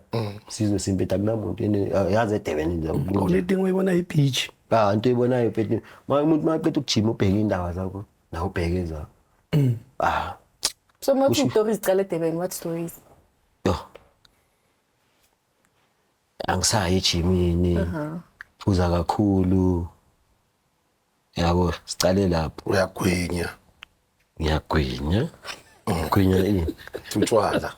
sizwe simpethu akunamuntu and, yazi eDurban nje Only thing oyibona i-beach. ah into oyibonayo mfethu uma umuntu maqeda ukujima ubheke indaba zakho nawe ubheke zakho ah So mathi stories cala eDurban, what stories? yo angisayi ejimini phuza kakhulu yabo sicale lapho uyagwinya ngiyagwinya ngigwinya ini utshwala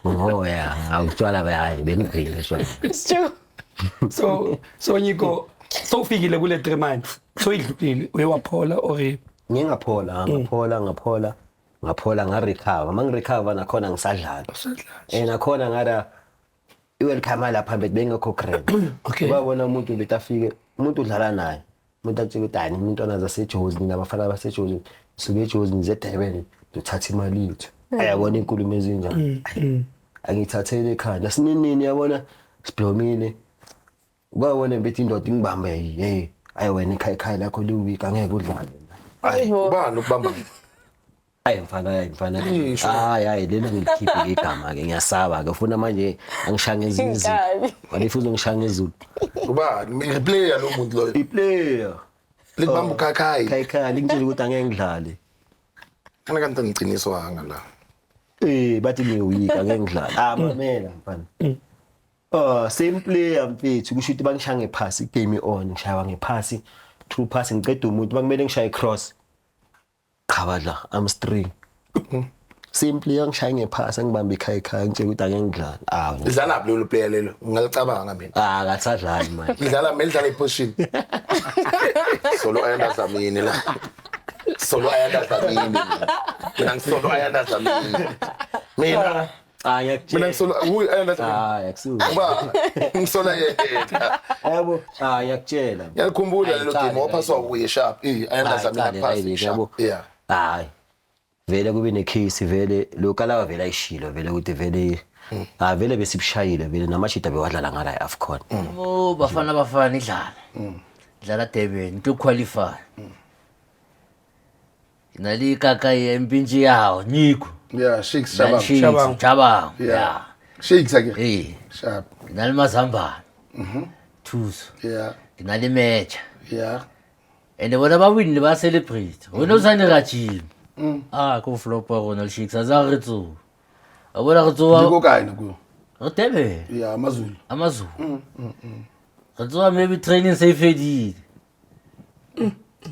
ngoya awutshwala hayi bengigwinya shwa It's true. So Nyiko sowufikile kule 3 months. Soyidlulile uye waphola or ngiye ngaphola ngaphola ngaphola ngaphola ngarecover mangirecover nakhona ngisadlala usadlala. Nakhona ngara i-welcome lapha bethi bengekho grand. Okay. Ubabona umuntu bethi afike umuntu udlala naye. Umuntu atshela ukuthi hayi nintwana zaseJozi nina abafana baseJozi suke eJozi nize eDurban ndothatha imali yethu. Ayabona inkulumo ezinjalo. Angithathele ekhanda sininini yabona siblomile. Kwabona bethi indoda ingibambe hey ayi wena ekhaya ekhaya lakho liweak angeke udlale. Hayi, ubani ukubamba? Hayi mfana, hayi mfana. Yisho. Hayi, hayi, lena ngilikhiphe igama ke, ngiyasaba ke, ufuna manje angishaya ngezinye izinto. Inkabi. Walifuza ngishaya ngezulu. Ubani? I-player lo muntu loyo. I-player. Likubamba ukhakhayi. Khaya khaya lingitshela ukuthi angeke ngidlale. Kana kanti angiqiniswanga la. Bathi ngiweak, angeke ngidlale. Ah, mamela mfana. Oh, same player mfethu, kusho ukuthi bangishaya ngephasi, game on, ngishaywa ngephasi, true pass, ngiceda umuntu, bakumele ngishaye cross. Qhabadla, I'm string. Same player ngishaya ngephasi, angibambe ikhaya khaya, ngitshela ukuthi angeke ngidlale. Ah, Lidlala phi lelo player lelo? Ungalicabanga mina. ah, akasadlali manje. Lidlala melidlala iposition. Solo Ayanda Dlamini la. Solo Ayanda Dlamini. Mina ngisolo Ayanda Dlamini. Mina Ah, mina ngiyakutshela. ngisolo uyi Ayanda Dlamini. Ah, yakusuka. Uba ngisola yena. Yabo, ah, ngiyakutshela. Ngiyakhumbula lelo Ayiqale game waphaswa la kuye sharp. Ayanda Dlamini pass yabo. sharp. Yeah. Hayi. Vele kube necase vele lokalawa vele ayishilo vele ukuthi vele ah vele besibushayile vele namashida bewadlala ngala eAfcon. Mo Bafana Bafana idlala. Idlala Durban to qualify. Nali kaka yempintshi yawo Nyiko. Yeah, Shakes Shabang. Shabang. Shabang. Yeah. Yeah. Shakes again. Eh, Sharp. nali mazambane. Thuso. Yeah. Nali match. Yeah. And bona ba win ba celebrate. Wena o sa ne ra gym. Ah, ko flop wa rona le Shakes azange re tsoha. A bona re tsoha Ndiko kae nako? re Durban. Yeah, amaZulu. AmaZulu. Re tsoha maybe training se e fedile.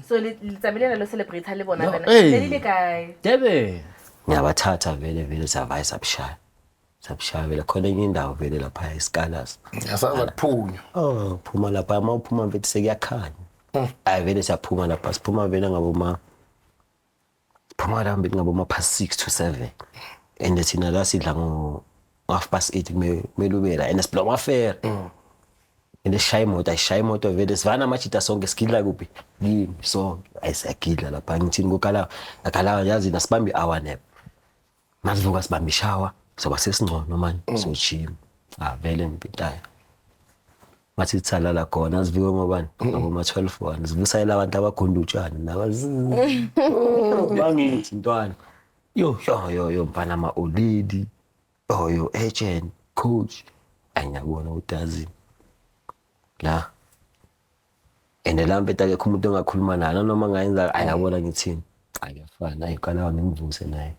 So le tsamaile lo celebrate le bona No, bana. eh. Le le kae? Durban. Ngiyabathatha vele vele savaya sabushaya. Sabushaya vele khona enye indawo vele lapha eScalars. Yasaza kuphunywa. Oh, phuma lapha uma uphuma mfethu sekuyakhanya. Hayi vele siyaphuma lapha, siphuma vele ngaboma siphuma la mfethu ngaboma past 6 to 7. And thina la sidla ngo 8:30 kumele ube la and siblock amafere. And sishaya imoto, ayishaya imoto vele sivana amajita sonke sigidla kuphi? Kimi sonke. Ayi siyagidla lapha ngithini kokala akala yazi nasibambi hour nap. Masivuka sibambe ishawa soba sesingcono manje sojima. Ah vele ngipitayo. Ngathi sithalala khona sivuke ngobani ngaboma 12 1 sivusayela abantu abagunda utshani nabazi bangithi ntwana Yo. yo yo yo mfana ama oledi oh yo agent coach ayingabona ukuthi azini la and la mpetha akekho umuntu ongakhuluma naye nanoma ngayenza ayabona ngithini akuyafana ayiqala ngimvuse naye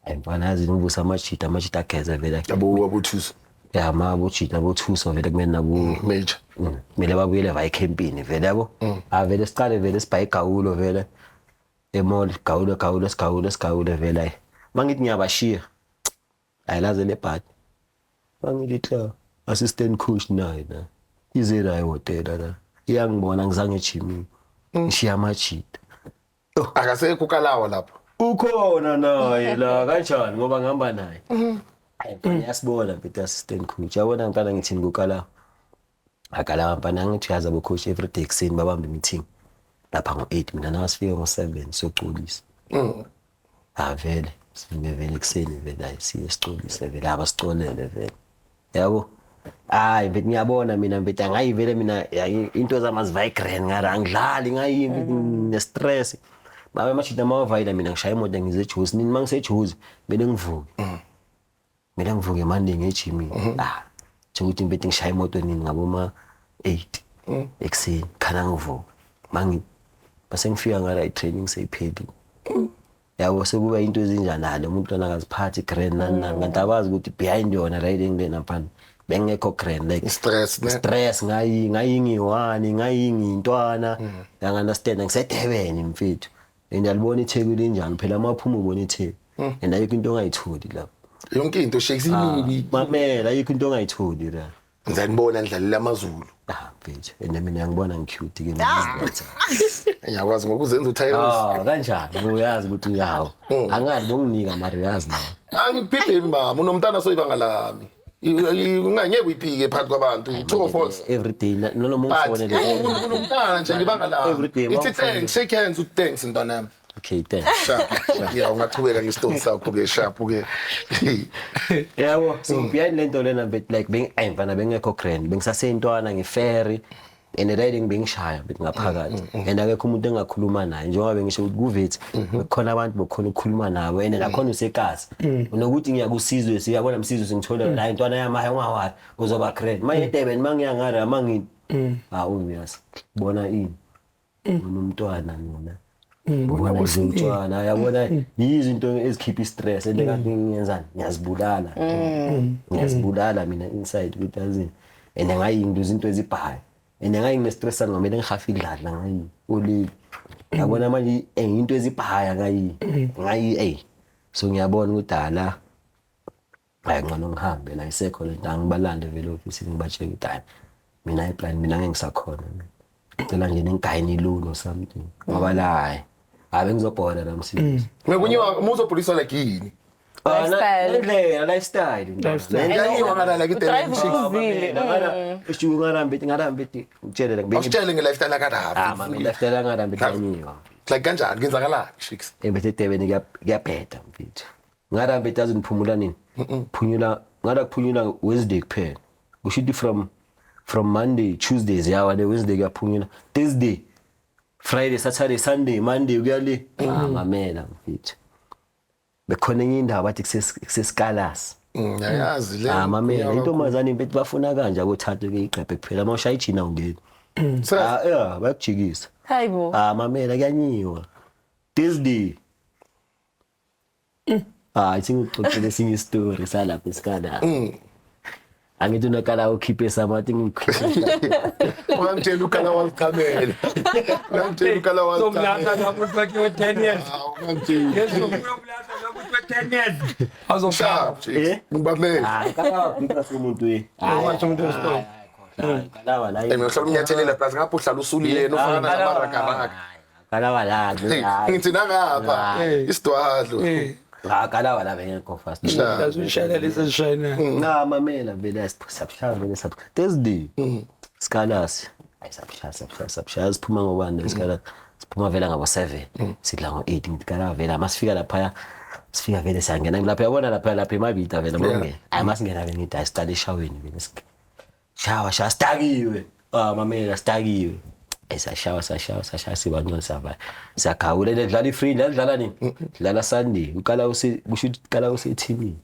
ayimfana yazi ngivuse amajita amajita ageze vele Yabo abothuso. ya ma abojita abothuso vele kumele nabo Major. Kumele babuyele vaya ekhempini vele yabo. Ah vele siqale vele sibhaye igawulo vele emall gawulo gawulo sigawulo sigawulo vele ayi mangithi ngiyabashiya ayilaze lebhadi mangithi kla assistant coach naye na ize la ehhotela la iyangibona ngizange ejimini ngishiya amajita Akasekho ukalawa lapho. Ukhona naye la kanjani ngoba ngihamba naye. Hayi mfana yasibona mfethu assistant coach. Yabona mfana ngithini kukala. Akala mfana ngithi uyazi abo coach every day ekuseni babamba meeting. Lapha ngo8 mina nasifika ngo7 soculisa. Ah vele sifike vele ekuseni vele hayi siye siculise vele abasicolele vele. Yabo. Hayi mfethu ngiyabona mina mfethu angayi vele mina into zami azivayi grand ngara angidlali ngayi mfethu ne stress. Babe amajita mawavayila mina ngishaya imoto ngize eJozi nini mangiseJozi bele ngivuke. Mina ngivuke Monday ngejimini. Ah nje ukuthi mfethu ngishaya imoto nini ngaboma 8 ekuseni khana ngivuka. Mangi base ngifika ngala i-training seyiphelile. Yabo sekuba into ezinjani nalo umuntu lona akaziphathi grand nani nani kanti abazi ukuthi behind yona riding lena mfana bengekho grand like Stress ne. Stress ngayi ngayingiwani ngayingintwana yang understand ngiseDurban mfethu and alibona iTheku linjani phela amaphuma ubona iTheku and ayikho into ongayitholi lapho. Yonke into Shakes imibi. Mamela ayikho into ongayitholi la. Ngizanibona nidlalela amaZulu. Ah mfethu and mina ngiyangibona ngicute ke mina. Ngiyakwazi ngokuzenza uTyrus. Ah kanjani uyazi ukuthi uyawo. Angazi bonginika mara uyazi nawe. Angikuphinde mama unomntana soyibanga lami. Ungangeke uyiphike phakathi kwabantu. True or false? Every day noma But ungifonele. unomntana nje ngibanga lami. Every day, Ithi mawufonele. thanks, shake hands uthi thanks ntwana yami. Okay thanks. Sharp. Yeah, ungaqhubeka ngesitoni sakho ke sharp ke. Yabo so behind lento lena but like beng ayi mfana bengekho grand bengisaseyintwana ngiferry And riding bengishaya bethi ngaphakathi, and akekho umuntu engakhuluma naye, njengoba bengisho ukuthi kuvethi bekhona abantu bokhona ukukhuluma nabo, and nakhona usekazi nokuthi ngiyakusizwe, siyabona msizwe, singithola la intwana yami, hayi, ungawari, uzoba great. Manje eDurban mangiya ngara mangithi ah, obvious, bona ini, bona umntwana mina, bona nje umntwana, yabona, yizinto ezikhipha i-stress, and kanti ngiyenzani, ngiyazibulala, ngiyazibulala mina inside ukuthi yazini, and ngayinto izinto ezibhayo, and ngayi ngine-stress sami, ngamele ngihafe idladla, ngayi oleli, yabona manje, into ezibhaya ngayi ey, so ngiyabona ukuthi ala, hayi, ngcono ngihambe la, isekho lento, angibalande vele ofisini, ngibatshele ukuthi hayi, mina iplan, mina ngeke ngisakhona, mina cela nje ningigayine i-loan or something, ngoba la hayi, hayi, bengizobhola la msebenzi. Mekunyiwa uma uzobhuliswa like yini? Lifestyle. Nendlela, lifestyle. Lifestyle. Kuyanyiwa ngala like Udrive iDurban Chicks. uphuzile. Eshuku ngarambe ngarambe ngitshele la. Awusitshele nge-lifestyle Ah, akaRafi. mama, lifestyle ngarambe kuyanyiwa. Like kanjani, kuyenzakalani Chicks? Embethe eDurban kuyabheda mfethu. Ngarambe yazi niphumula nini? Phunyula ngara kuphunyula Wednesday kuphela. Kusho ukuthi from Monday, Tuesday ziyawa le, Wednesday kuyaphunyula. Thursday, Friday, Saturday, Sunday, Monday kuyale. Ah, mamela mfethu. Bekhona enye indawo bathi kuseScalas. Ngiyayazi le. Ah, mamela, intombazane mfethu bafuna kanje akuthathwe ke iqephe kuphela, mawushaya ijina ungena. Ah, yeah, bayakujikisa. Hayibo. Ah, mamela, kuyanyiwa. Thursday. Ah, ithi ngikuxoxele esinye isitori salapha esikala. Angithi unakala ukhiphe samathi ngikhiphe. Ungangitshela ukala wazichamela. Ungangitshela ukala Somlanda wazichamela. lapho kuthiwa 10 years. Ah, ungangitsheli. Yesu uyomlanda lapho kuthiwa 10 years. Azokushaya. Sharp, Chicks. Ngibamele. Ah, kala wabhika umuntu we. Wathi umuntu wesitori. Kala la. Eh, mina uhlala unyathelela plus ngapha uhlala usulile yena ufana namarakaraka. Kala la. Ngithi nangapha isidwadlo. Eh, Ah, kala la bengekho fast. yazishayela lezi ezishayina. Na, mamela vele, sabushaya vele, sabushaya. Thursday. Scalas. Hayi, sabushaya, sabushaya, sabushaya, siphuma ngobani Scalas. Siphuma vele ngabo 7. Sidla ngo 8, ngithi kala vele masifika lapha, sifika vele siyangena lapha, yabona lapha, lapha emabita vele mawungena. Hayi, masingena vele ngithi hayi, siqale eshaweni vele. Shawa shawa, sidakiwe. Ah, mamela, sidakiwe. Eh, sashawa sashawa sashawa, sibancane, siyavaya. Siyagawula le dlala i-free, dlala nini? Dlala Sunday. Uqala use kusho ukuthi qala use teamini.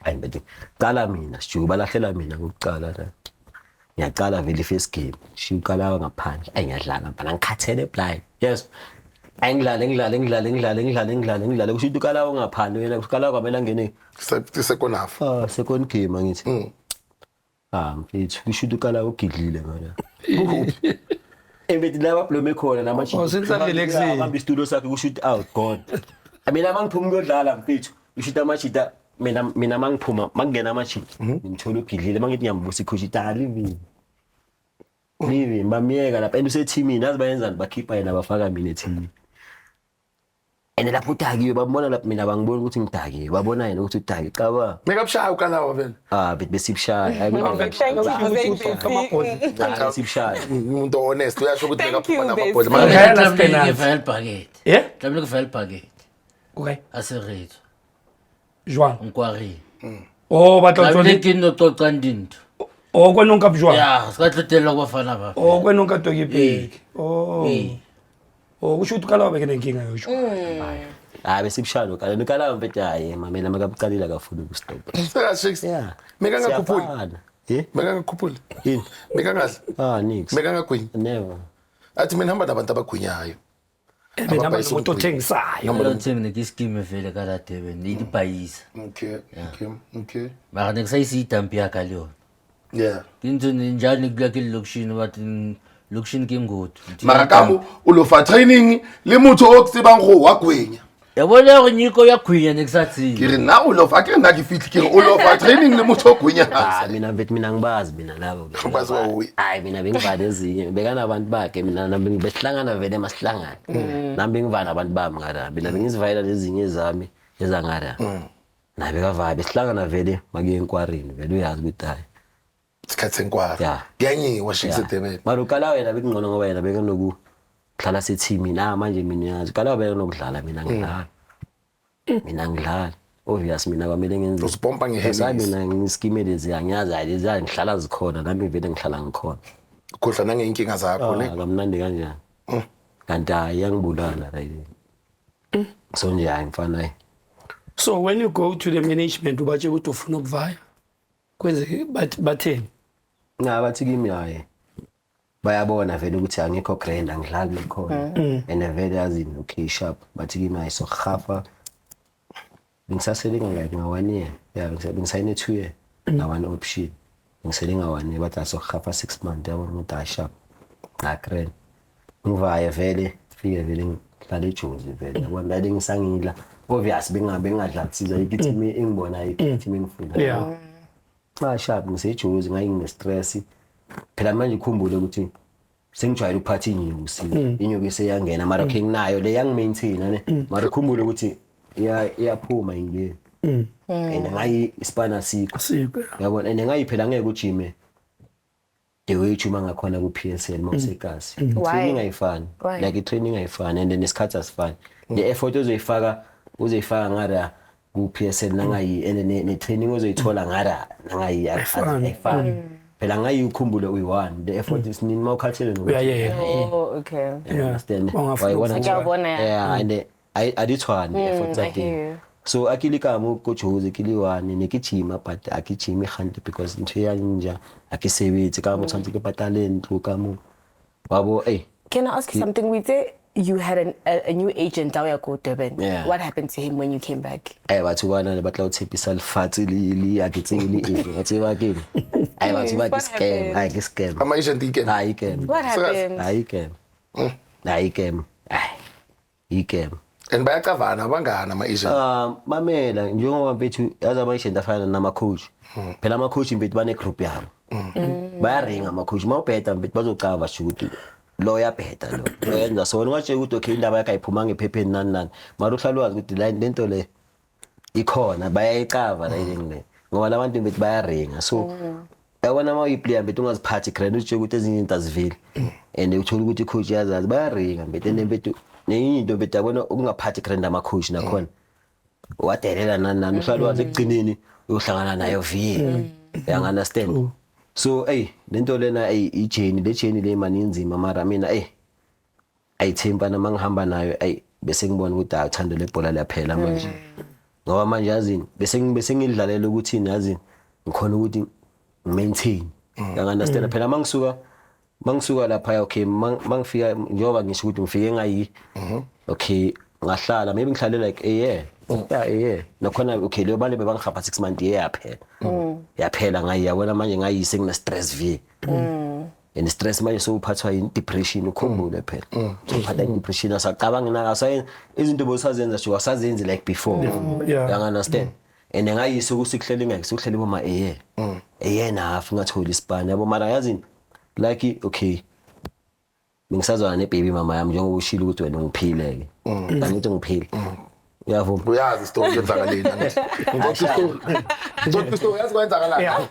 Hayi mfethu, qala mina, sijuka balahlela mina kokuqala la. Ngiyaqala vele i-first game, shiya uqala ngaphandle. Ayi, ngiyadlala mfana, ngikhathele blind. Yes. Ayi, ngidlale ngidlale ngidlale ngidlale ngidlale ngidlale ngidlale, kusho ukuthi uqala ngaphandle yena, uqala kwamele angene Second half. Ah, second game angithi. Ah, mfethu, kusho ukuthi uqala ugidlile ngala. Embethi la bablome khona namanje. Oh, since relaxing. Bamba isitulo sakhe, kusho ukuthi out gone. Mina mangiphuma ukuyodlala mfethu, kusho ukuthi amajita, mina mangiphuma makungena amajita, ngimthola ugidlile, mangithi ngiyambusa icoach ithi ah, leave him. Leave him, bamyeka lapha and usethimini, azi bayenzani, bakhipha yena bafaka mina ethimini. And lapho udakiwe, bambona lapho, mina bangibona ukuthi ngidakiwe, babona yena ukuthi udakiwe, cabanga. Mekabushaya ukalawa vele. Ah, bethi besibushaya. Hayi, Thank you. Hayi, besibushaya. Umuntu honest uyasho ukuthi Thank you, bekaphuma Bessie. namabhodla. Okay. Mara last Tlamehile ke penalty. file bucket. Yeah? Tlamehile ke file bucket. Okay. A se retswa. Jwang? Nkwari. Oh, batla Tlamehile tsone. ke nno qoqang dintho. Oh, kwena o nka bojwang. Ya, se ka tlo tella go bafana ba. Oh, kwena o nka tokipiki. Oh. Eh. Oh, kusho ukuthi ukala wabeke nenkinga yosho. Hayi, besibushaya lokala. Nokala mfethu, hayi, mamela, makabuqalile akafuni ukustop. Chicks. Yeah. Mekangakhuphuli. Siyafana. Eh? Mekangakhuphuli. Yini? Mekangadli. Ah, nix. Mekangagwinyi. Never. Athi mina hamba nabantu abagwinyayo. Mina hamba nomuntu othengisayo. Phela teng ne ke scheme vele ka la Durban, ne di paisa. Okay. Mara ne ke sa ise itampi ya ka le yona. Yeah. Ke ntse ne njalo ne ke dula ke le lokishini, but lokishini ke ngoti. Mara ka mo o lo fa training le motho o ke tsebang go wa gwenya. Ya bona gore Nyiko ya khwinya ne ke sa Ke tsebe. re nna o lo fa, ke re nna ke fitlhe, ke re o lo fa training le motho o gwenyang. Ah, mina mfethu, mina ngibazi mina labo. Ubazi wa uyi. Hayi, mina bengivana ezinye. Bekanabantu bakhe, mina nami besihlangana vele masihlangana. Nami bengivana abantu bami ngala. Mina bengizivayela lezinye ezami ezangala. Naye bekavaya, besihlangana vele makuye enkwarini vele, uyazi ukuthi hayi. Isikhathi senkwara. Yeah. Kuyanyiwa Chicks eDurban. Mara ukala wena bekungcono ngoba yena bekanokuhlala sethimini. Ah, manje mina uyazi ukala bekanokudlala, mina ngidlala. Mina ngidlala. Obvious, mina kwamele ngenze. Uzipompa ngeHennessy. Hayi, mina ngiskime lezi, angiyazi, hayi, lezi ngihlala zikhona nami vele ngihlala ngikhona. Ukhohlwa nangeyinkinga zakho ne. Ah, kamnandi kanjani kanti hayi iyangibulala right. So nje hayi mfana hayi. So when you go to the management ubatshela ukuthi ufuna ukuvaya, kwenzeke batheni? Nga bathi kimi hayi bayabona vele ukuthi angikho grand, angidlali khona and vele yazini, okay, sharp. Bathi kimi hayi sokuhafa ngisasele ngangaki nga-one year, ya, bengisayine 2 year nga-one option, ngisele nga-one year. Bathi asokuhafa 6 months, yabona ukuthi hayi sharp, nga-grand, ngivaye vele, fike vele ngihlale eJozi vele, yabona vele ngisangila obvious bengadlali siza i-team engibonayo, i-team engifuna. Cha, sharp, ngiseJozi ngayi ngine-stress phela manje. Ukhumbule ukuthi sengijwayele ukuphatha inyuku, inyuku iseyangena, mara okay nginayo le yangi-maintain ne, mara ukhumbule ukuthi iyaphuma ingene and ngayi isipana sikho. Sikho. Yabona, and ngayi phela ngeke ujime the way ujima ngakhona ku-PSL mawusekasi. Why? Training ayifani. Why? Like i-training ayifani and then nesikhathi asifani. The effort ozoyifaka ngara ku-PSL nangayi and ne-training ozoyithola ngara nangayi Ayifani. ayifani phela. Ngayi ukhumbule uyi-one, the effort is nini mawukhathele nokuthi- Uyayeka. Oh, okay. You understand? Ungafuna Wayibona nje? Ngiyabona, yeah. Yeah, and adithwani effort I tsa teng. hear you. So akile ka mo ko Jozi ke le one ne ke gym, but a ke gym hantle because ntho ya nja a ke sebetse ka mo, tshwantse ke patale ntlo ka mo wa bo eh. Can I ask you something? We say you had a new agent down go Durban. Yeah. What happened to him when you came back? Ai batho bana le batla ho tshepisa lefatshe le a ke tsebe le eng, wa tseba ke eng. Ai batho ba ke What scam, happened? ai ke scam. Ama-agent ikena. Ai scam. What Serious? happened? Ai scam. Ai scam. Ai scam. And bayacavana abangani ama-agent. Ah, mamela, njengoba mfethu yazi ama-agent afana nama-coach phela. Ama-coach mfethu bane-group yabo, bayaringa ama-coach. Uma ubheda mfethu bazocava sho ukuthi lo uyabheda, lo yenza so. Wena ungatshela ukuthi okay indaba yakhe ayiphumanga ephepheni nani nani, mara uhlala wazi ukuthi la lento le ikhona, bayayicava la le ngoba la bantu mfethu bayaringa. So yabona uma uyi-player mfethu ungaziphathi grand, utshela ukuthi ezinye izinto aziveli and uthola ukuthi i-coach iyazazi, bayaringa mfethu. And mfethu nenye into mfethu, yabona ukungaphathi grand ama-coach nakhona wadelela nani nani, uhlala wazi ekugcineni uyohlangana nayo vile, uyangi-understand? So eyi lento lena eyi i-journey, le journey le mani inzima, mara mina eyi ayithemba nama ngihamba nayo. Eyi bese ngibona ukuthi hayi uthando lebhola liyaphela manje, ngoba manje yazini bese ngidlalela ukuthi yazini ngikhona ukuthi ngi-maintain, uyangi-understand? Phela mangisuka lapha, okay, mangifika njengoba ngisho ukuthi ngifike ngayi okay ngahlala, maybe ngihlale like a year, yeah, a year nakhona. Okay, leyo bale bebangihapha 6 months, year yaphela, yaphela ngayi. Yabona manje ngayi sengina stress v and stress manje sowuphathwa yi-depression. Ukhumbule phela sowuphatha i-depression, asacabangi nakasayenza izinto bosazenza sho asazenzi like before. Uyangi-understand? And ngayise ukuthi ngeke sikuhleli boma a year, a year and a half ngatholi isipani, yabo. Mara yazini like okay bengisazwana ne-baby mama yami, njengoba ushilo ukuthi wena ungiphile-ke, angithi ngiphile, uyavuma? Uyazi isitori kwenzakaleni, angithi ngixoxa isitori, ngixoxa isitori, yazi kwenzakalani.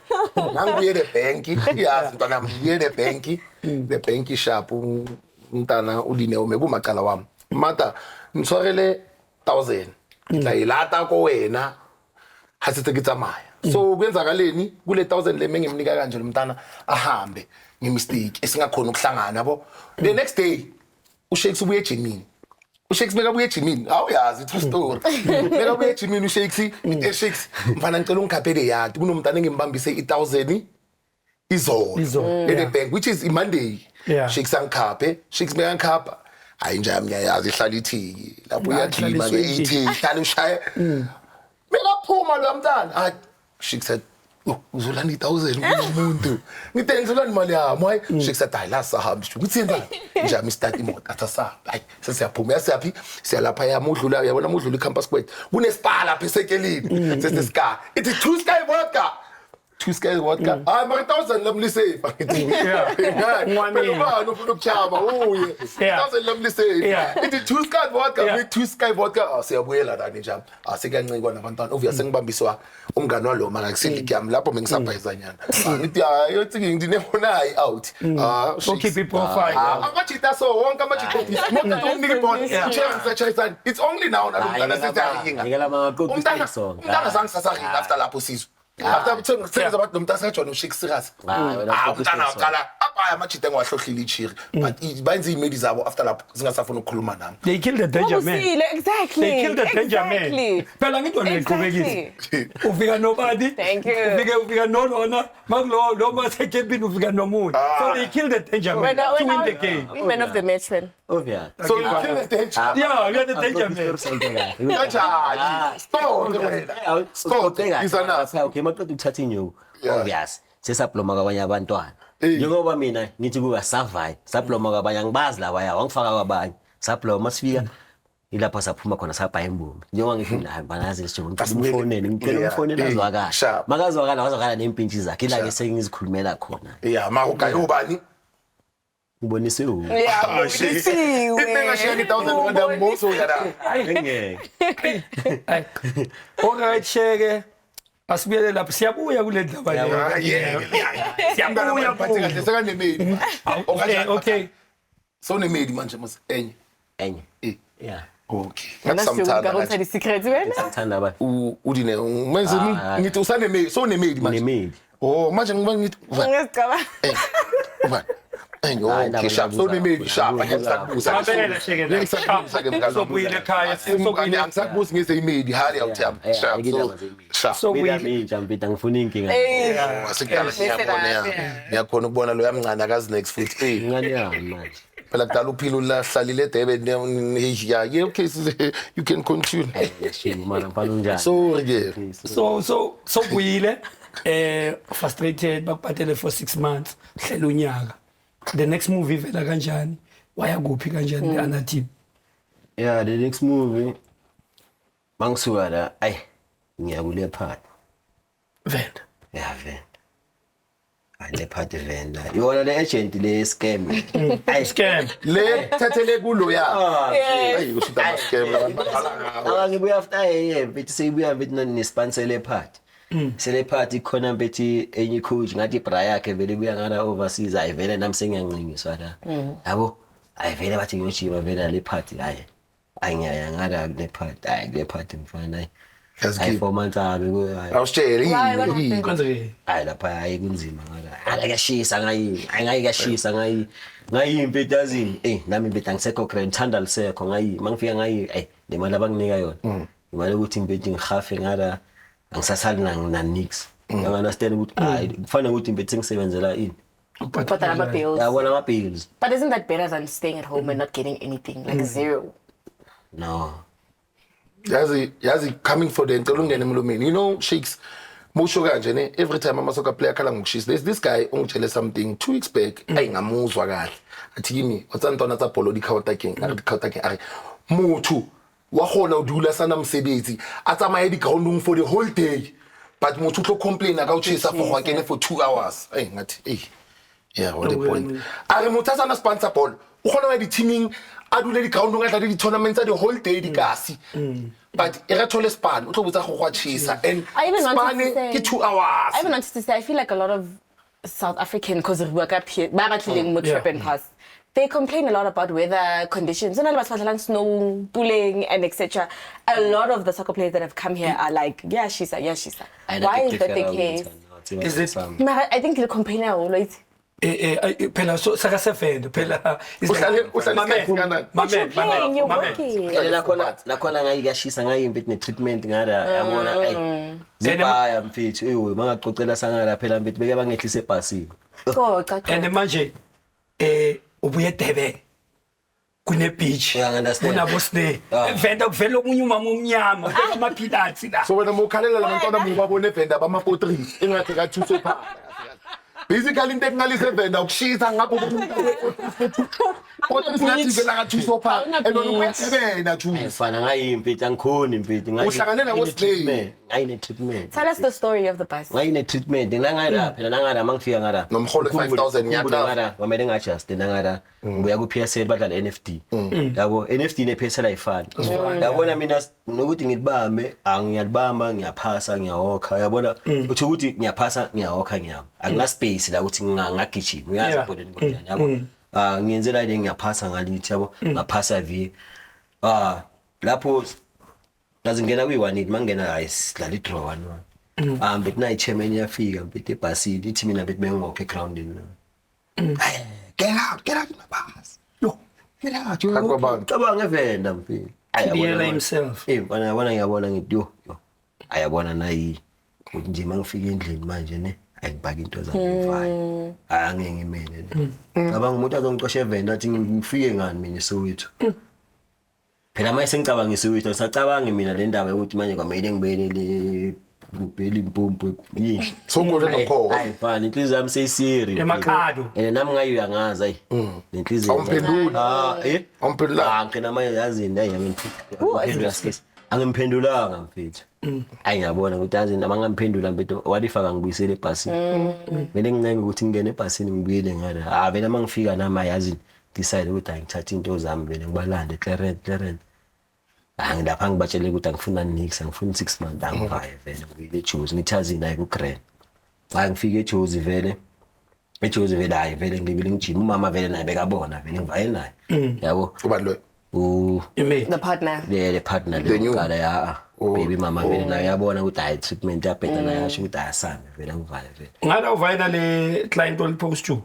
Ngangibuyele ebhenki, yazi mntwana, ngibuyele ebhenki, the bank sharp umntana uLineo mekumacala wami mata ngitshwarele 1000 ke tla e lata ko wena ha setse ke tsamaya. So kwenzakaleni kule 1000 le mengimnika kanje lo mntana ahambe nge-mistake esingakhona ukuhlangana, yabo. The next day uShakes ubuye ejimini, uShakes mekabuye ejimini, awuyazi true story, mekabuye ejimini uShakes, ngithi Shakes mfana ngicela ungikhaphele yadi kunomntana engimbambise i1000 izolo Izolo, at the bank, which is i-Monday. Shakes angikhaphe, Shakes mekangikhapha, hayi nje yami ngiyayazi ihlala ithiki lapho. Ihlala Uyajima ke. iswekile. Ithi ihlala ushaye mekaphuma lo mntana, hayi Shakes said, "Oh, uzolanda i-1000 kunomuntu." Ngithe ngizolanda imali yami, hayi Shakes said, hayi la sahambi sho ngithi yenzani nje yami start imoto athi asahambe. Hayi sesiyaphuma, yasiyaphi siyalapha yami udlula, uyabona udlula i-Campus Square kunespa lapha esekelini sesesika ithi two sky vodka, two sky vodka, hayi mara 1000 lami li-safe. Ngwamile. Phela ubani ufuna ukuchama uye 1000 lami li-safe. Ithi two sky vodka. Two sky vodka. Ah, siyabuyela lani nje ah sekuyancikwa nabantwana obvious sengibambiswa umngani walo mara akusiligi yami lapho bengisabhayizanyana. Ah, ngithi hayi yothi ngithi nehonayi out ah. Ukhiphe i-profile. Ah, amajita so wonke amajita moqeda ukumnika ibhola utshaya, it's only now nalo mntana sethi aringa. Ngikela maqoqo. Umntana Song. umntana zange sasaringa after lapho sizwe after sengeza bathi lo mntana sekajona ushake serious. Ah, wena Ah, uqoqa umntana istori. waqala up. Ayabhaya amajita engiwahlohlile ichiri, but bayenze iy'medi zabo after lapho zingasafuni ukukhuluma nami. They killed the danger man. Wabusile, exactly. They killed the danger man. Exactly. Phela ngithi wena Exactly. uyiqhubekise. Ufika nobani? Thank you. Ufike nolona, makulo lo masekempini ufika nomunye. So they killed the danger man Wena- to win wena- the game. Man of the match wena. Obvious. So you kill the danger. Yeah, we are the danger man. Kanjani? Stop wena. Stop. Iza naso. Okay, maqeda ukuthatha inyuku. Yeah. Obvious. Sesaploma kwabanye abantwana. Eh. Njengoba mina ngithi kuba survive, saploma kwabanye angibazi labaya, wangifaka kwabanye. Saploma sifika ilapha saphuma khona sabhaya imbumbi. Njengoba ngisho la banazi lesijoko ngicela Asibuyele. umfonele, ngicela Yeah. umfonele Eh, azwakala. sharp. Makazwakala wazwakala nempintshi zakhe ila ke sengizikhulumela khona. Ya, ma ugaye ubani? Ngibonise u. Yeah, Ah, shit. If bengashiya nge-1,000 rand yami, uya la. Ngeke. Ay. Alright sheke. Asibuyele lapho siyabuya kule ndaba le. Ah, yeah. Siyabuya Phathe kahle sekanemedi. Okay, okay. Sewunemedi manje mos enye. Enye. Eh. Yeah. Okay. Ngathi samthanda kanje. Secret wena. Ngithanda abantu. Udine manje Ah. ngithi usanemedi, sewunemedi manje. Nemedi. Oh, manje ngiba ngithi ubani? Ngiyazicabanga. Eh, ubani? Eh, Hayi, okay, sharp. ndaba Sewunemedi sharp. ngiyabuza. Angisakubuza. Mamela sheke la. Angisakubuza ke mngani. Sobuyile ekhaya, sobuyile. Angisakubuzi ngeze imedi hali awuthiyami. Yeah, Sharp. yeah, So, indaba zemedi. sharp. So Mina we minja mfethu angifuni inkinga. Asikudala siyabona ya. Ngiyakhona ukubona lo yamncane akazi next futhi. Eh. Ingane yami manje. Phela kudala uphila ulahlalile eDurban yeah, yeah, okay, so you can continue. Yashini mara mfana unjani? Sorry ke. So buyile frustrated bakubhatele for 6 months hlela unyaka. The next movie ivela kanjani? Waya kuphi kanjani the other team? Yeah, the next movie mangisuka la ay ngiya ku Leopard. Venda. Yeah, Venda. Ay Leopard Venda. Yona le agent le scam. Ay Scam. Le thathele kulo ya. Ayi kusho ama scam labantu bakhala ngawo. Aba ngibuya after a year mfethu seyibuya mfethu nespan Leopard. Seleparty khona mfethu enye coach ngathi ibra yakhe vele ibuya ngala overseas ayi vele nami sengiyancingiswa la. Yabo ayi vele bathi ngiyojima vele Leopard hayi. Ayi ngiyaya ngala Leopard hayi Leopard mfana hayi. Yazi Hayi ke. 4 months ami hayi. Awusitshele Why, what yini? happened? Kwenzeke. Hayi lapha hayi kunzima ngala. Hayi kuyashisa ngayi. Hayi ngayi kuyashisa ngayi. Ngayi mfethu yazini. Eh nami mfethu angisekho grand thanda lisekho ngayi. Mangifika ngayi eh le mali abanginika yona. Imali ukuthi mfethu ngihafe ngala angisasali na nix. You understand ukuthi hayi kufanele ukuthi mfethu sengisebenzela ini. Ubhadala ama-bills. Yabona ama bills. But isn't that better than staying at home and not getting anything? Like zero. No. Yazi coming for the ngicela ungene emlomeni. You know shakes musho kanje ne every time ama soccer player khala ngokushisa. There's this guy ongitshele something 2 weeks back ayingamuzwa kahle. Athi kimi wa tsa ntwana tsa bolo di counter king, a re di counter king a re motho wa kgona ho dula sana mosebetsi a tsamaye di groundong for the whole day but motho o tlo complain ka o chesa for go kene for 2 hours. Ey ngathi ey yeah what a point. A re motho a sana sponsor ball o kgona ho ya di-teaming a dule di-groundong a dlale di-tournament tsa the whole day di kasi but e re thole span o tlo botsa go gwa chesa and I even wanted span to say- ke 2 hours. I even wanted to say, I feel like a lot of South African, because we work up here, ba ba tlileng mo trip and pass, they complain a lot about weather conditions. Ho na le batho ba dlalang snow, puleng, and etc. A lot of the soccer players that have come here are like, yeah, she's a, yeah, she's a. Why is that the case? Is it- Mara, I think the complain haholo, itse. Phela so saka sevende phela it's like- Uhlale Mame, isikhathi kanani? mame, But you're playing, you're mame. working. Ene nakhona ngayi kuyashisa ngayi mfethu ne-treatment ngala yabona ayi zibhaya mfethu ewe mangacocela sangala phela mfethu beke bangehlise ebhasini. Xoxa, xoxa. And manje ubuye eDurban kune beach Yeah, I understand. kunabo sne Ah. venda kuvela omunye umama omnyama ubeka ama peanuts la So wena mokhalela labantwana mubabone evenda bama-43 engathi kathuso phaa. Basically into ekungalisa evenda ukushisa ngapho ngathi vela kathuso phaa and wena uyasebena juice. Mfana ngayi mfethu angikhoni mfethu ngayi. Uhlangane nabo Slay. Ngayi ne-treatment. Tell us the story of the bus. Ngayi ne-treatment nangala phela nangala mangifika ngala. Nomholo 5,000 ngiyaqala. ngiyaqala. Kwamele nga-adjust nangala ngibuya ku-PSL badlala NFD. Yabo NFD ne-PSL ayifani. Yabona mina nokuthi ngilibambe angiyalibamba ngiyaphasa ngiyawokha yabona uthi ukuthi ngiyaphasa ngiyawokha ngiyama. Akuna space la ukuthi ngingagijima uyazi Yeah. ibholeni kanjani yabo. Ah ngiyenzela le ngiyaphasa ngalithi yabo ngaphasa V. Ah lapho ngazingena kwi-1 mangena hayi sidlala i-draw 1-1. Ah mfethu nayi chairman iyafika mfethu ebhasini ithi mina mfethu bengingokho egroundini. Hey, get out, get out of my bus. Yo. Get out. Phakathi kwabantu. Cabanga evenda mfethu. Ayi, Biyela yabona- himself. Eh mfana, yabona, ngiyabona, ngithi yo yo. Ayabona nayi ukuthi nje mangifika endlini manje ne ayingibhaka into zami ngivale. Hayi, angeke ngimele ne. Cabanga umuntu azongicosha evenda athi ngifike ngani mina eSoweto. Phela manje sengicabanga iSoweto, ngisacabangi mina le ndaba yokuthi manje kwamele ngibuyele Limpopo yini. Sowukodwa nokhoho. Hayi mfana, inhliziyo yami seyisiri. Emakhado. And nami ngayo uyangazi ayi. Nenhliziyo. Awumphenduli. Ah, eh? Awumphendulanga. Ah, ngina manje yazini ayi angimphendula skis. Angimphendulanga mfethu. Ayi ngiyabona ukuthi yazini abangamphendula mfethu walifaka ngibuyisele ebhasini. Vele ngincenge ukuthi ngingene ebhasini ngibuyele ngale. Ah vele mangifika nami yazini decide ukuthi angithathe into zami vele ngibalande Clarence Clarence. Ah ngilapha ngibatshele ukuthi angifuna nix, angifuni 6 months, angivaye vele ngibuyele eJozi ngithi yazini ayi ku grand. Hayi ngifike eJozi vele. eJozi vele hayi vele ngibile ngijima umama vele naye bekabona vele ngivaye naye. Yabo. Ubani loyo? U Email. The partner. Le partner The le new- yokuqala ya Oh, baby mama vele naye uyabona ukuthi hayi treatment yabheda naye yasho ukuthi ayasambe vele ngivale vele. Ngala uvayela le client olipost to.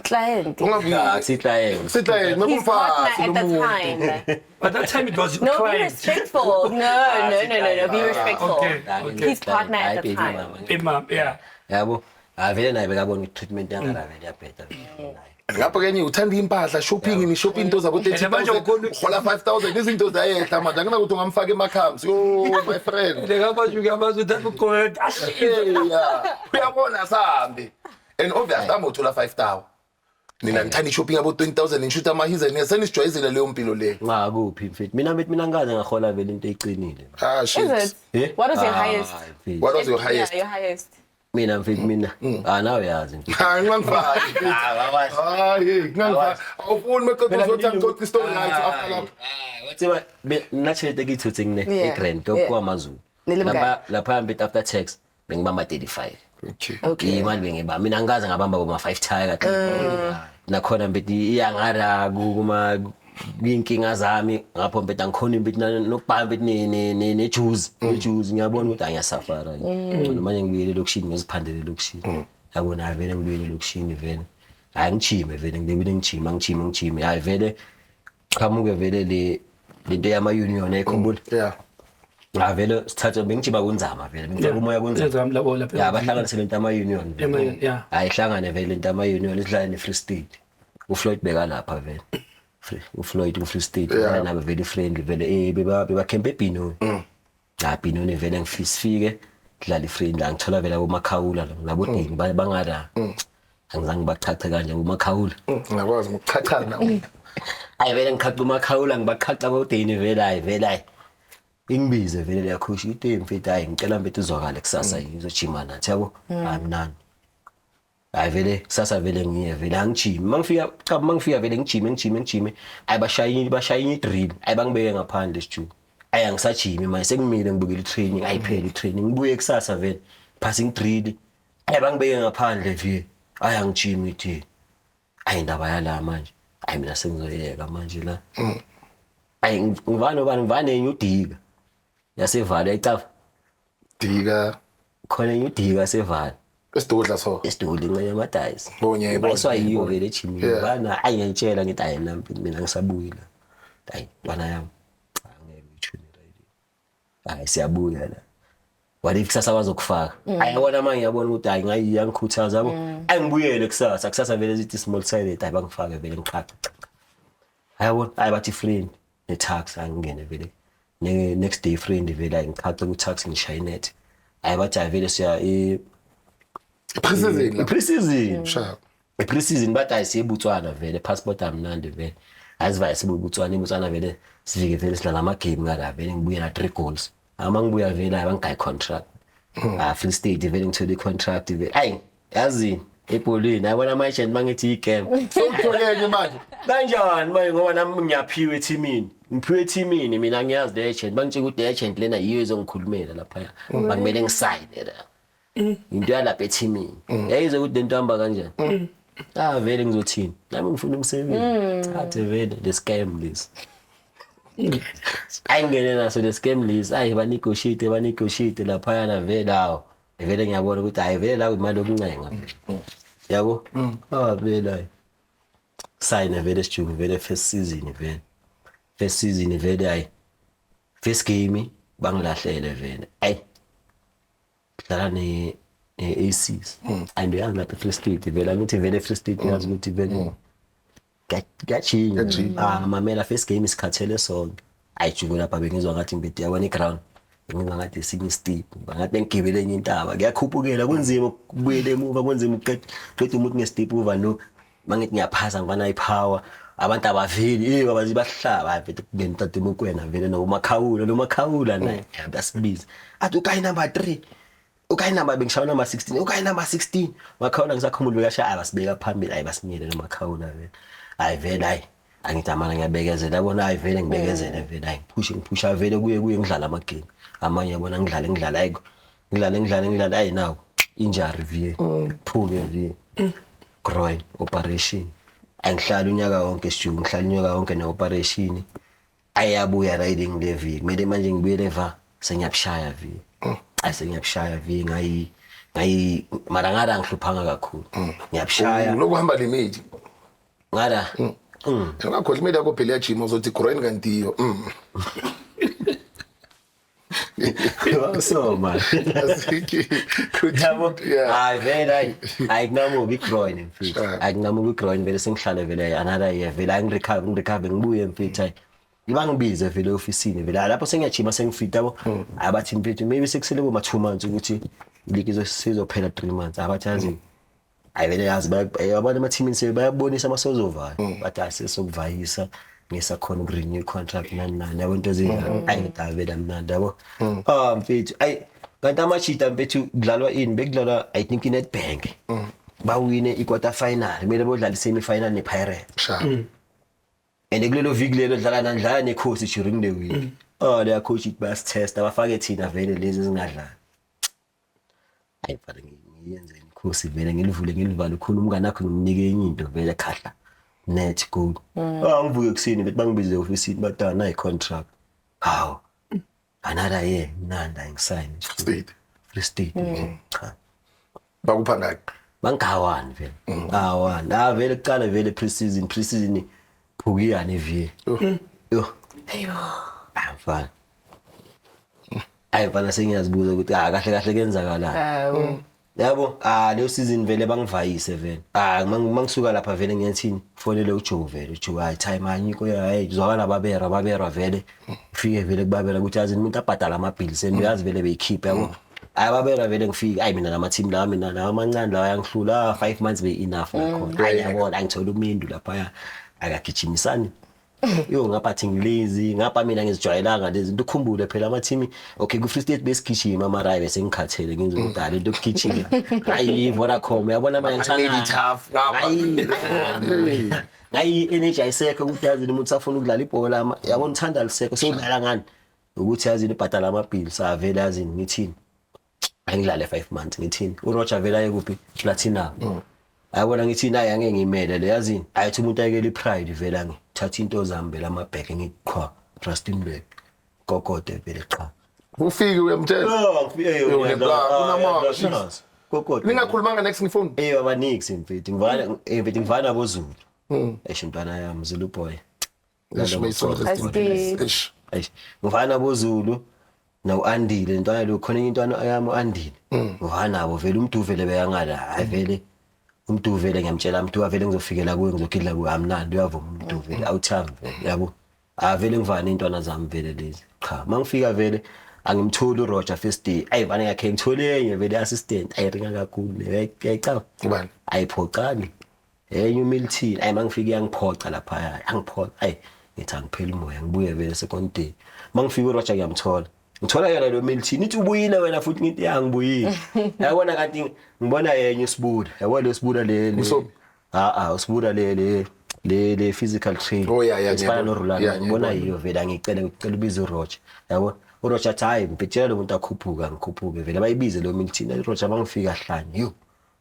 Client. Ungabuyi. Sitlayeng. Sitlayeng His partner nokumfasi at the lomuntu. time. But that time it was your No, be client. respectful. No, no, no, no, no. Be respectful. Okay. Okay. His partner at the Hayi, baby time. mama. Imam, yeah. Yabo. Ah vele naye bekabona ukuthi treatment yangala vele yabheda vele naye. Ngapha kenye uthanda impahla, shopping, ni shopping into zabo And manje 30,000, ukhona- uhola 5000 izinto zayehla manje akunakuthi ungamfaka emakhams. Yo my friend. Ndingakwazi ukuyamazi uthatha uqoqa. Yeah. Uyabona sambe. And obviously I'm uthola 5000. Nina ngithanda i-shopping yabo 20,000 ngishuta ama-his and senisijwayezile leyo mpilo leyo. Ngakuphi mfethu? Mina mfethu mina ngikaze ngahola vele into eqinile. Ah shit. Is it? Eh? What was your Ah, highest? mfethu. What was your highest? Yeah, your highest. Mina mfethu mina. Ah nawe uyazi mfethu. Hayi ngangifaki. Hayi hey ngangifaki. Awufuni meqeda uzothi angixoxe i-story right after lapho. Tseba nna tjhelete ke ithotseng ne Yeah. e grand ke Yeah. kwa Amazulu. Ne le bokae? Lapha lapha mfethu after tax bengibamba 35. Okay. Okay. Imali bengibamba mina angikaze ngabamba boma 5 tiger. Nakhona mfethu iyangara kuma inkinga zami ngapho mfethu angikhona mfethu nokubamba mfethu ne ne ne juice ne juice ngiyabona ukuthi angiyasafara ngcono manje ngibuyele elokishini ngiziphandele elokishini. Yabona hayi vele ngibuyele elokishini vele. Hayi ngijime vele ngibuyele ngijima ngijima ngijime hayi vele qhamuke vele le lento yama union ayikhumbula. Yeah. Ah vele sithathe bengijima kunzama vele bengifaka umoya kunzama. Kunzama labo lapha. Ya bahlanganise lento ama union. Ama union, yeah. Hayi hlangane vele lento ama union sidlale ne Free State. uFloyd beka lapha vele. uFloyd ku Free State Yeah. nabo vele friendly vele eh beba beba camp eBinoni. Ha Binoni vele ngifisifike dlala ifriendly angithola vele abomakhawula labo dini bangada. Angizange bachache kanje abomakhawula. Ngiyakwazi ngokuchachana. Hayi vele ngiqhaqa umakhawula ngibaqhaqa bodini vele hayi vele hayi. Ingibize vele leyakhosha into mfethu hayi ngicela mfethu uzwakale kusasa ngizojima nathi yabo. Hayi mnani. Hayi vele kusasa vele ngiye vele angijimi. Mangifika cha mangifika vele ngijime ngijime ngijime. Hayi bashayini bashayini idrill. Hayi bangibeke ngaphandle siju. Hayi angisajimi manje sengimile ngibukela itraining ayipheli itraining ngibuye kusasa vele passing drill. Hayi bangibeke ngaphandle vele. Hayi angijimi ngithi. Hayi indaba yala manje. Hayi mina sengizoyeka manje la. Hayi ngivane ubani ngivane enye udika. Yasevala icafa. Dika Khona enye udika yasevala. esidudla so. Esiduli ncenye amadayisi. Oh, ngiyayibona, Bayiswa yiyo ngiyayibona. vele ejimini. Yeah. Bana ayi ngiyayitshela ngithi hayi nami mina ngisabuyi la. Hayi bana yami. Angeke ngithune right. Hayi siyabuya la. What if kusasa bazokufaka? Hayi yabona manje ngiyabona ukuthi hayi ngayi yangikhuthaza yabo. Angibuyele kusasa. Kusasa vele sithi small sided hayi bangifake vele ngiqhaqa. Hayi yabona hayi bathi friend ne tax angingene vele. Next day friend vele hayi ngiqhaqa ku tax ngishaye net. Hayi bathi hayi vele siya e Pre-season la. pre-season. Sharp. I-pre-season bathi hayi siye eBotswana vele passport amnandi vele. Azivaye sibuye eBotswana, eBotswana vele sifike vele sidlala ama-game ngala vele ngibuye na 3 goals. Ama ngibuya vele hayi bangigayi contract. Ah Free State vele ngithole i-contract vele. Hayi yazi ebholweni yabona ama-agent mangithi i-game. Sewutholeke manje. Kanjani manje ngoba nami ngiyaphiwa ethimini. Ngiphiwe ethimini mina ngiyazi le agent bangitshela ukuthi le agent lena yiyo ezongikhulumela lapha. Bakumele ngisayine la. Into yalapha ethimini. Yayize ukuthi lento hamba kanjani. Ah vele ngizothini? Nami ngifuna umsebenzi. Thathe vele le scam lesi. Ayingene naso le scam lesi. Ayi ba negotiate ba negotiate laphayana vele hawo. Vele ngiyabona ukuthi hayi vele la imali yokuncenga. Yabo? Ah vele hayi. Sign vele sijungu vele first season vele. First season vele hayi. First game bangilahlele vele. Ayi. Dlala ne ne-ACs. And uyazi lapha e-Free State vele angithi vele e-Free State uyazi ukuthi vele kuyachinja. Ah mamela first game isikhathele sonke. Ayijuku lapha bengizwa ngathi ngibethe yabona i-ground. Ngizwa ngathi esinye step, ngathi bengigibele enye intaba. Kuyakhuphukela kunzima ukubuyela emuva kunzima ukuqeda umuntu nge-step over no. Mangithi ngiyaphasa ngibana i-power. Abantu abaveli eh babazi bahlaba mfethu kungena uTata Mokoena vele noMakhawula lo Makhawula naye yasibiza. Athi ukayi number 3. Ukayi number bengishaya number 16. Ukayi number 16. Makhawula ngisakhumbula bekashaya abasibeka phambili ayi basinyele lo Makhawula vele. Hayi vele hayi angithi amana ngiyabekezela yabona hayi vele ngibekezele vele hayi ngiphushe ngiphusha vele kuye kuye ngidlala ama game amanye yabona ngidlale ngidlala hayi ngidlale ngidlale ngidlale hayi nawo injury vie phuke vie groin operation angihlala unyaka wonke sijungu ngihlala unyaka wonke ne operation ayabuya riding le viki kumele manje ngibuyele va sengiyabushaya vi ayi sengiyabushaya vi ngayi ngayi mara ngara ngihluphanga kakhulu ngiyabushaya Lokuhamba limidi. ngara Ungakhohlwa imedi yakho phela iyajima uzothi groin kanti iyo. So man yabo Yeah. hayi vele hayi ayikunamubi i-groin mfethu Sure. ayikunamubi i-groin vele sengihlale vele another year vele angirecover ngirecover ngibuye mfethu hayi bangibize vele ofisini vele hayi lapho sengiyajima sengifit yabo abathi mfethu maybe sekusele boma 2 months ukuthi iligi izophela 3 months abathi yazi hayi vele yazi abantu emathimini sebayabonisa amasozovayo bathi hayi sesokuvayisa ngisakhona ukurenew contract nani nani yabo into ezinjalo ayi ngithi hayi vele amnandi yabo ah mfethu ayi kanti amajita mfethu kudlalwa ini bekudlalwa I think iNedbank bawine i-quarter final kumele bodlala i-semi final ne-Pirates Sure. and kulelo viki lelo dlala nandlala ne-coach during the week oh leya coach ithi bayasitesta bafake thina vele lezi ezingadlali hayi mfana ngiyenzeni ikhosi vele ngilivule ngilivale ukhulu umngane wakho ngimnike enye into vele khahla net goal ah ngivuke ekuseni bethi bangibize e-ofisini bathi ah nayi contract hawu another year mnandi angisign State. Free State cha Bakupha ngaki? bangawani vele awani ah vele kuqala vele pre-season phukiyana iviye yo ah mfana ayi mfana sengiyazibuza ukuthi ah kahle kahle kuyenzakalani yabo ah leyo season vele bangivayise vele ah mangisuka lapha vele ngiyathini fonele uJoe vele uJoe hayi time anyiko hayi zwakala babera vele ufike vele kubabera ukuthi yazi umuntu abhadala ama-bills and uyazi vele beyikhipha yabo hayi babera vele ngifike ayi mina lama team lawa mina lawa amancane lawa yangihlula 5 months be enough nakhona hayi yabona angithola umindu lapha akagijimisani yo ngapha thi ngilezi ngapha mina ngizijwayelanga lezi zinto ukhumbule phela ama-team okay ku-Free State besigijima mara hayi bese ngikhathele ngizwe ukuthi hayi lento yokugijima hayi Vodacom uyabona manje Made it tough. ngayi energy ayisekho ukuthi yazini umuntu usafuna ukudlala ibhola yabona uthanda lisekho sewudlala ngani ukuthi yazini ibhadala ama-bills avele yazini ngithini angidlale 5 months ngithini uRoger vele aye kuphi Platinum ayabona ngithi naye angeke ngimele le yazini ayithi umuntu ayekele ipride vele angithatha into zami vele amabheke ngiqhwa Rustenburg kokode vele cha Ufike uyamtshela. Kokode Ningakhulumanga next ngifoni. eh abaniksi mfethu ngivana mfethu ngivana boZulu eish mntwana yami Zulu boy Eish, may soul rest in peace. Eish. eish ngivana boZulu noAndile intwana lo khona enye intwana yami uAndile ngivana nabo vele umuntu vele beyangala hayi vele umuntu vele ngiyamtshela umuntu vele ngizofikela kuye ngizogidla kuye amnandi uyavuma umuntu vele awuthami vele yabo ah vele ngivana intwana zami vele lezi cha mangifika vele angimtholi uRoger first day ayi vane ngakhe ngithole enye vele assistant ayiringa kakhulu le uyayicaba Ubani? Ayiphocani enye uMilton ayi mangifika iyangiphoca lapha angiphoca ayi ngithi angipheli umoya ngibuye vele second day mangifika uRoger ngiyamthola ngithola yona lo Milton ithi ubuyile wena futhi ngithi ya ngibuyile yabona kanti ngibona yenye usibuda yabona lo sibuda le Msomi? ah usibuda le le le physical train Oh, yeah, yeah, esifana ngiyabona. noRulani Yeah, ngibona ngiyabona. yiyo vele angicela ngicela ubize uRoger yabo uRoger athi hayi ngibhejela lo muntu akhuphuka ngikhuphuke vele bayibize lo Milton uRoger mangifika hlanye yo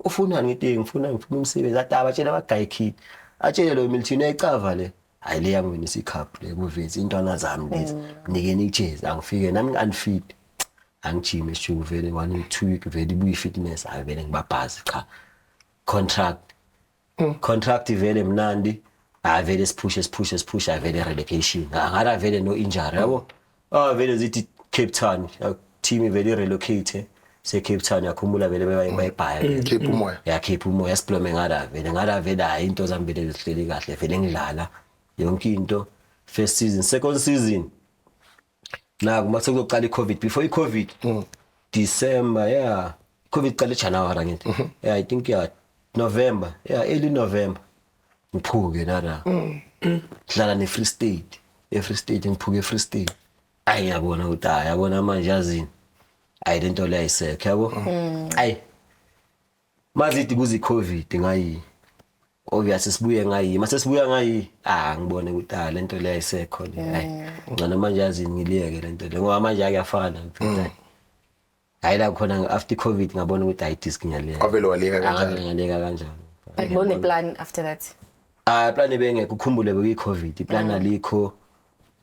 ufunani ngithi ngifuna umsebenzi athi abatshela abagayikhini atshele lo Milton uyayicava le hayi le yangiwinisa icup le kuvezi intwana zami lezi nikeni ijezi angifike nami ngi-unfit angijime eshuku vele 1 2 week vele ibuye i-fitness hayi vele ngibabhazi cha Contract vele mnandi, ah, vele siphushe, siphushe, siphushe, vele relegation ngala, vele no injury, yabo. Ah, vele zithi Cape Town team vele relocate se Cape Town, yakhumbula vele bayibhaya. Cape umoya. Yakhipha umoya, siblome ngala vele, ngala vele, hayi, into zami vele zihleli kahle, vele ngidlala yonke into first season, second season naku mase kuzoqala i-COVID. Before i-COVID, December, yeah, COVID iqale January ngithi, yeah, I think, yeah, November, yeah, early November ngiphuke nala dlala ne-Free State, e-Free State ngiphuke, e-Free State. Ayi, ngiyabona ukuthi hayi, yabona manje, yazini, ayi, lento le ayisekho, yabo. Ayi, mazithi kuze i-COVID ngayi, obviously sibuye ngayi, mase sibuya ngayi, ah, ngibone ukuthi ah, lento le ayisekho le, hayi, ngcono manje, yazini, ngiliyeke lento le ngoba manje akuyafana. Hayi, la khona after COVID ngabona ukuthi hayi, diski ngiyaleka. Wavele waleka kanjalo. Ngaleka kanjalo. But bone plan after that? Ah, plan ebengekho, ukhumbule bekuyi-COVID, iplan alikho.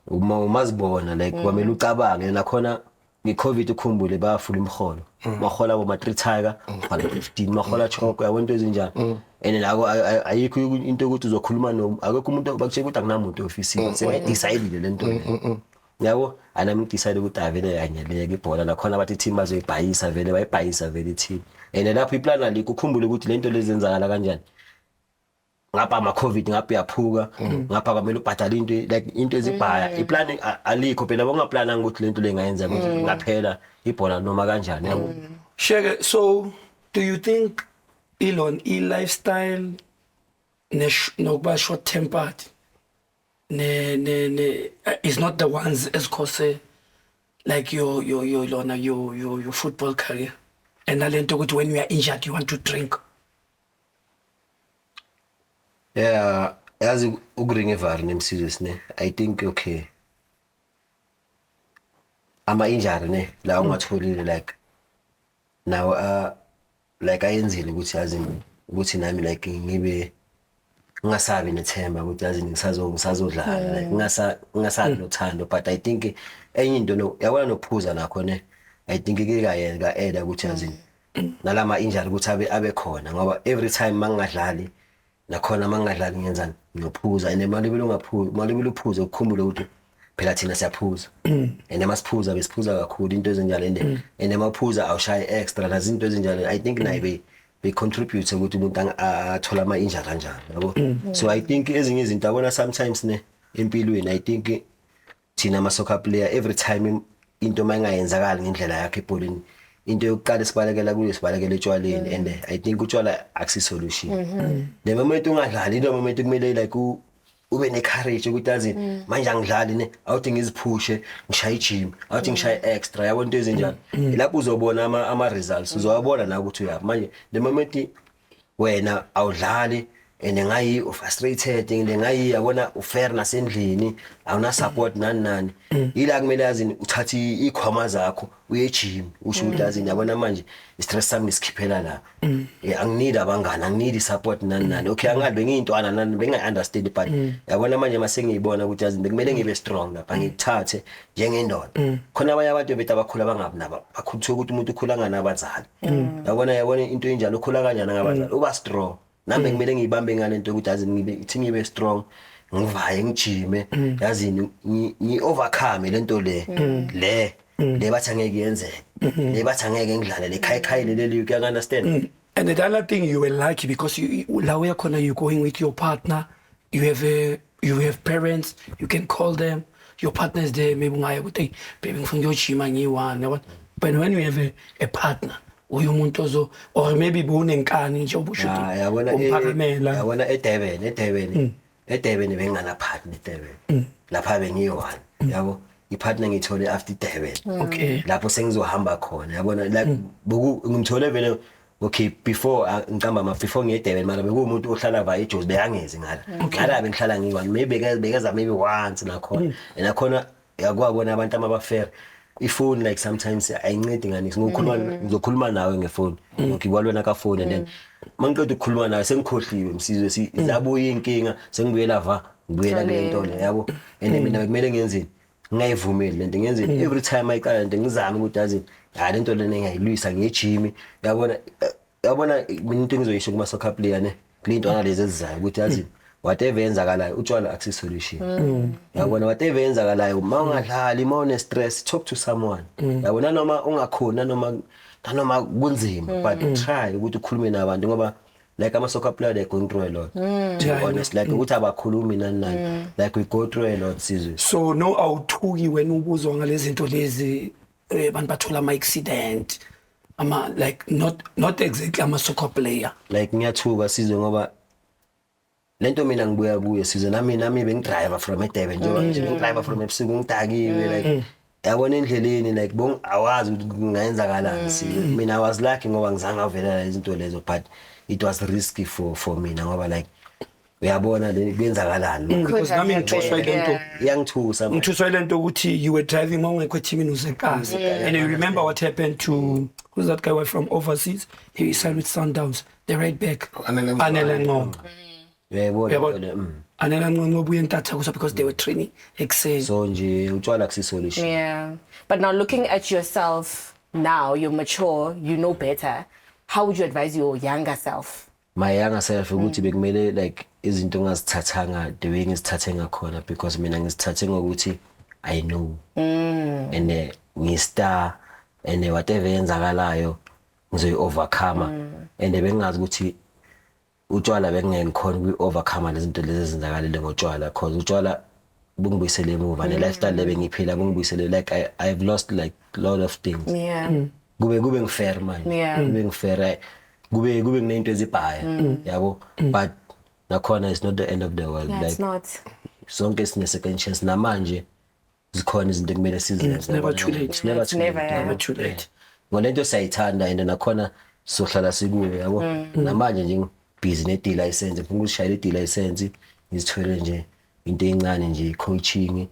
Uma umazibona like kwamele ucabange nakhona nge-COVID, ukhumbule bayafula imiholo, mahola boma-3 tiger, hola 15, mahola choko, yabo, into ezinjalo. And nako ayikho into yokuthi uzokhuluma no akekho umuntu bakutshela ukuthi akunamuntu e-ofisini, sebayidecide le nto le, yabo. Anami ngidecide ukuthi avele anyaleke ibhola nakhona, bathi team bazoyibhayisa vele, bayibhayisa vele i-team. And lapho iplan alikho, ukhumbule ukuthi le nto lezenzakala kanjani ngapha ama-COVID, ngapha uyaphuka, ngapha kwamele ubhadale into, like into ezibhaya, iplan alikho phela, bongaplananga ukuthi lento le ingayenza ukuthi ingaphela ibhola noma kanjani, yabo. Sheke, so do you think Elon i-lifestyle nokuba short tempered ne ne ne is not the ones ezikhose like your lona your football career, and nalento ukuthi when you are injured you want to drink? Yeah, yazi ukuringa evari nemsizwe ne, I think, okay, ama injury ne la ungatholile, like now like ayenzile ukuthi, yazi, ukuthi nami like ngibe ngingasabi nethemba ukuthi, yazi, ngisazodlala, like ngingasabi nothando. But I think enye into no, yabona, nokuphuza nakho ne, I think ke kayenza ka-eda ukuthi, yazi, nalama injury ukuthi abe khona, ngoba every time mangingadlali nakhona, mangingadlali ngiyenzani? Ngiyophuza. And malibele ungaphuza, malibele uphuze, ukukhumbule ukuthi phela thina siyaphuza, and masiphuza besiphuza kakhulu, into ezinjalo. And maphuza awushaye extra nazo into ezinjalo. I think naye be contribute ukuthi umuntu athola ama injury kanjani, yabo. So I think ezinye izinto, yabona, sometimes ne empilweni, I think thina ama soccer player, every time into mayingayenzakali ngendlela yakhe ebholeni, into yokuqala sibalekela kuyo, sibalekela etshwaleni. And I think utshwala akusi solution. The moment ungadlali, the moment kumele like ube ne courage ukuthi, yazi, manje angidlali ne, awuthi ngiziphushe, ngishaye gym, awuthi ngishaye extra, yabo, into ezinjalo. Lapho uzobona ama results, uzowabona na ukuthi uyaphi. Manje the moment wena awudlali and ngayi ufrustrated and ngayi, yabona, ufair nasendlini, awuna support nani nani, ila kumele, yazi, uthathe ikhwama zakho uye gym, usho ukuthi, yazi, yabona manje istress sami ngisikhiphela la. Angineed abangani, angineed support nani nani. Okay, angazi bengiyintwana nani, bengayi understand, but yabona manje mase ngiyibona ukuthi, yazi, bekumele ngibe strong lapha, ngithathe njengendoda. Khona abanye abantu bethu abakhula bangabi nabo, bakhuthiwe ukuthi umuntu ukhula nganabazali, yabona into enjalo, ukhula kanjani ngabazali, uba strong. Nami kumele ngiyibambe ngalento ukuthi, yazi, ngibe ithi ngibe strong, ngivaye, ngijime, yazi, ngi overcome lento le bathi angeke yenzeke, le bathi angeke ngidlale le khayikhayi leli, you can understand. And the other thing, you were lucky because la uya khona, you're going with your partner, you have parents, you can call them, your partner is there, maybe ungaya ukuthi, "Hey, baby, ngifuna ukuyojima ngiyi-one," yabona. But when you have a partner, uye umuntu ozo or maybe bowunenkani nje obusho Ah, yabona, umphakamela. Yabona eDurban bengingana partner eDurban, lapha bengiyi-one, yabo. I-partner ngiyithole after iDurban. Lapho sengizohamba khona, yabona, like boku ngimthole vele, okay, before, ah, ngicamba ma before ngiye eDurban, mara bekuwumuntu ohlala va eJozi, bekangezi ngala. Ngala bengihlala ngiyi-one, maybe bekeza maybe once nakhona, and nakhona yakwabona abantu amabafair, ifoni like sometimes ayincedi ngani, ngizokhuluma ngizokhuluma nawe ngefoni, okay, kwalona ka phone, and then mangiqeda ukukhuluma nawe sengikhohliwe msizwe, zabuya inkinga, sengibuyela va, ngibuyela kule nto le, yabo. And mina kumele ngenzeni? Ngingayivumeli lento, ngenzeni? Every time ayiqala lento ngizame ukuthi, yazi, hayi, lento lena ngiyayilwisa ngiyejimi, yabona. Yabona, mina into engizoyisho kuma soccer player ne, kule ntwana lezi ezizayo, ukuthi yazi, whatever yenzakalayo, utshwala akusi solution. Yabona, whatever yenzakalayo, uma ungadlali, uma une stress, talk to someone. Yabona, noma ungakhona, noma kunzima, but try ukuthi ukhulume nabantu, ngoba like ama soccer player, they're going through a lot, to be honest, like ukuthi abakhulumi nani nani, like we go through a lot, sizwe. So no, awuthuki wena ubuzwa ngalezi zinto lezi, abantu bathola ama accident, ama like not exactly ama soccer player? Like ngiyathuka, sizwe, ngoba lento mina ngibuya kuyo, sizwe. Nami bengidriver from eDurban, njengoba nje ngidriver from ebusuku, ngidakiwe, like yabona endleleni, like bong awazi ukuthi kungayenzakalani, sizwe. Mina I was lucky ngoba ngizange ngavelela izinto lezo, but it was risky for mina, ngoba like uyabona le kuyenzakalani. Because nami ngithuswa ile nto. Iyangithusa manje. Ngithuswa ile nto ukuthi you were driving mawungekho ethimini, uzekazi, and you remember what happened to, who's that guy from overseas, he signed with Sundowns, the right back? Anele Ngcongo. Anele Ngcongo. Uyayibona? Uyabona? Le. Anele Ngcongo obuye entathakusa because they were training ekuseni. So nje utshwala akusi solution. Yeah. But now looking at yourself now, you're mature, you know better. How would you advise your younger self? My younger self ukuthi bekumele like izinto ngazithathanga the way ngizithathe ngakhona, because mina ngizithathe ngokuthi I know and ngi-star and whatever yenzakalayo ngizoyi-overcome, and bengingazi ukuthi utshwala bengingeke ngikhona ukuyi-overcome lezi zinto lezi ezenzakalile ngotshwala, cause utshwala bungibuyisele emuva ne-lifestyle le bengiyiphila, bungibuyisele like I've lost like lot of things. Kube ngifair manje, kube ngifair, kube kunento ezibhaya, yabo, but nakhona it's not the end of the world. Yeah, it's Like not. sonke sine second chance. Namanje zikhona izinto ekumele sizenze. It's never too late. It's never It's too never, late. yeah. Never too late. Ngolento siyayithanda and nakhona sohlala sikuyo, yabo. Namanje nje busy ne-D license, ngifuna ukuzishayela i-D license, ngizithwele nje into encane nje, coaching,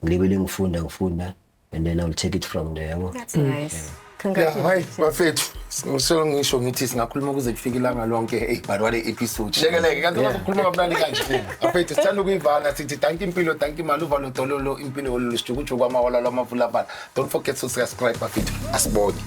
ngilibele ngifunda and then I'll take it from there, yabo. That's nice. Yeah, Congratulations. hayi bafethu, ngisolo ngisho ngithi singakhuluma kuze kufike ilanga lonke. Hey, but what episode. Shekeleke kanti ungakhuluma kamnandi kanje. Bafethu, sithanda ukuyivala sithi dankie impilo, dankie imali, uvalo dololo, impilo olulu, sijukujuku, amawala lwamavula vala. Don't forget to subscribe, bafethu. Asibonge.